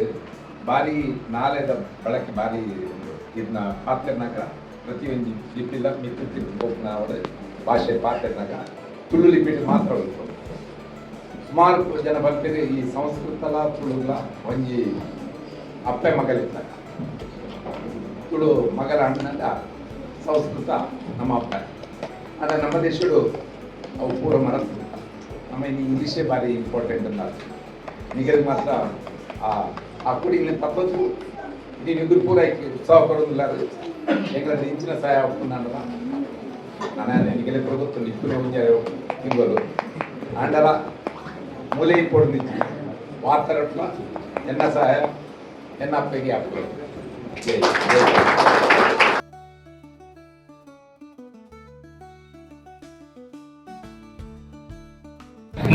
ಭಾರಿ ನಾಲೆದ ಬಳಕೆ ಭಾರಿ ಇದನ್ನ ಪಾತ್ರನಾಗ ಪ್ರತಿಯೊಂದು ಲಿಪಿಲ ಮಿತ್ತು ತಿರುಪೋಕ್ನ ಅವರ ಭಾಷೆ ಪಾತ್ರನಾಗ ತುಳು ಲಿಪಿ ಮಾತ್ರ ಉಂಟು. ಸುಮಾರು ಜನ ಬರ್ತೀರಿ ಈ ಸಂಸ್ಕೃತಲ ತುಳುಲ ಒಂಜಿ ಅಪ್ಪೆ ಮಗಲಿದ್ದಾಗ ತುಳು ಮಗಲ ಅಣ್ಣಂದ ಸಂಸ್ಕೃತ ನಮ್ಮ ಅಪ್ಪ. ಆದರೆ ನಮ್ಮ ದೇಶಡು ಅವು ಪೂರ ಮರತು. ನಮ್ಮ ಇನ್ನು ಇಂಗ್ಲೀಷೇ ಭಾರಿ ಇಂಪಾರ್ಟೆಂಟ್ ಅಂತ ನಿಗರಿಗೆ ಮಾತ್ರ ಆ ಕುಡಿ ಇನ್ನು ತಪ್ಪದು. ನೀನು ಇಬ್ಬರು ಪೂರ ಉತ್ಸಾಹ ಕೊಡೋದಿಲ್ಲ, ಯಾಕಂದ್ರೆ ಇಂಚಿನ ಸಹಾಯ ಒಪ್ಪುಂಡಲ್ಲ. ನಾನು ನಿಗಲೆ ಗೊತ್ತು ಇಪ್ಪುನೇ ಒಂಜಾರೆ ತಿಂಗಳು ಆಂಡಲ ಮೂಲೆ ಇಪ್ಪೊಡು ನಿಂಚಿ ವಾತರಟ್ಲ ಎನ್ನ ಸಹಾಯ ಎನ್ನ ಅಪ್ಪಗೆ ಅಪ್ಪ. ಜೈ ಜೈ.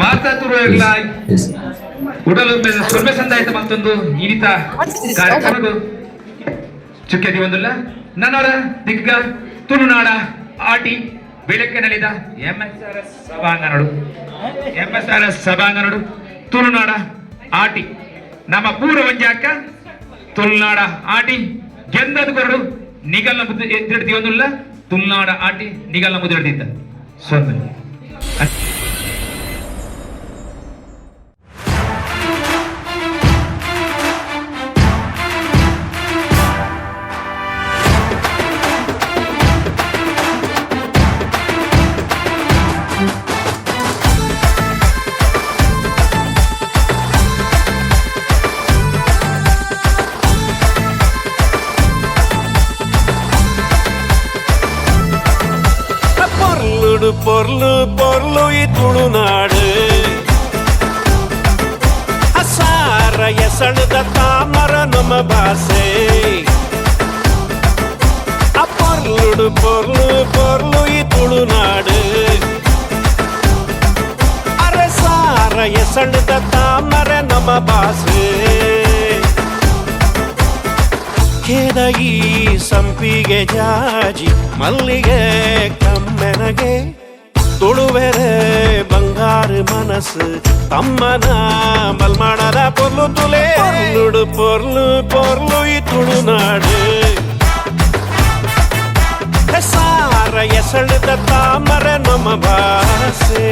ಮಾತಾತುರುಗಳ ಉಡಲು ಸೊಲ್ಮೆ ಸಂದಾಯತ ಮತ್ತೊಂದು ಇನ್ನಿತ ಕಾರ್ಯಕ್ರಮದ ಚುಕ್ಕೆದಿ ಒಂದುಲ್ಲ ನನ್ನವರ ದಿಗ್ಗ ತುಳುನಾಡ ಆಟಿ ಬೆಳಕಿನಲ್ಲಿದ MSRS ಸಭಾಂಗಣಡು MSRS ಸಭಾಂಗಣಡು ತುಳುನಾಡ ಆಟಿ ನಮ್ಮ ಪೂರ್ವ ಒಂಜಾಕ ತುಳುನಾಡ ಆಟಿ ಗೆಂದದ ಕೊರಡು ನಿಗಲ್ನ ಮುದ್ದು ಎತ್ತಿಡ್ತಿ ಒಂದುಲ್ಲ ತುಳುನಾಡ ಆಟಿ ನಿಗಲ್ನ ಮುದ್ದು ಹಿಡ್ದಿದ್ದ ಸೊನ್ನೆ. ಪೊರ್ಲು ಪೊರ್ಲು ಈ ತುಳುನಾಡು ಅಸಾರ ಎಸಳದ ತಾಮರ ನಮ್ಮ ಭಾಷೆ. ಆ ಪೊರ್ಲುಡು ಪೊರ್ಲು ಪೊರ್ಲು ಈ ತುಳುನಾಡು ಅರಸಾರ ಎಸಳದ ತಾಮರ ನಮ್ಮ ಭಾಷೆ. ಕೆದಗಿ ಸಂಪಿಗೆ ಜಾಜಿ ಮಲ್ಲಿಗೆ ಕಮ್ಮೆನಗೆ ತುಳುವೆರೆ ಬಂಗಾರು ಮನಸ್ಸು ತಮ್ಮನ ಮಲ್ಮಾಣದ ಪೊರ್ಲು ತುಲೆ ಪೊರ್ಲುಡು ಪೊರ್ಲು ಪೊರ್ಲು ಈ ತುಳುನಾಡು ಸಾರ ಎಸಳದ ತಾಮರ ನಮ್ಮ ಭಾಷೆ.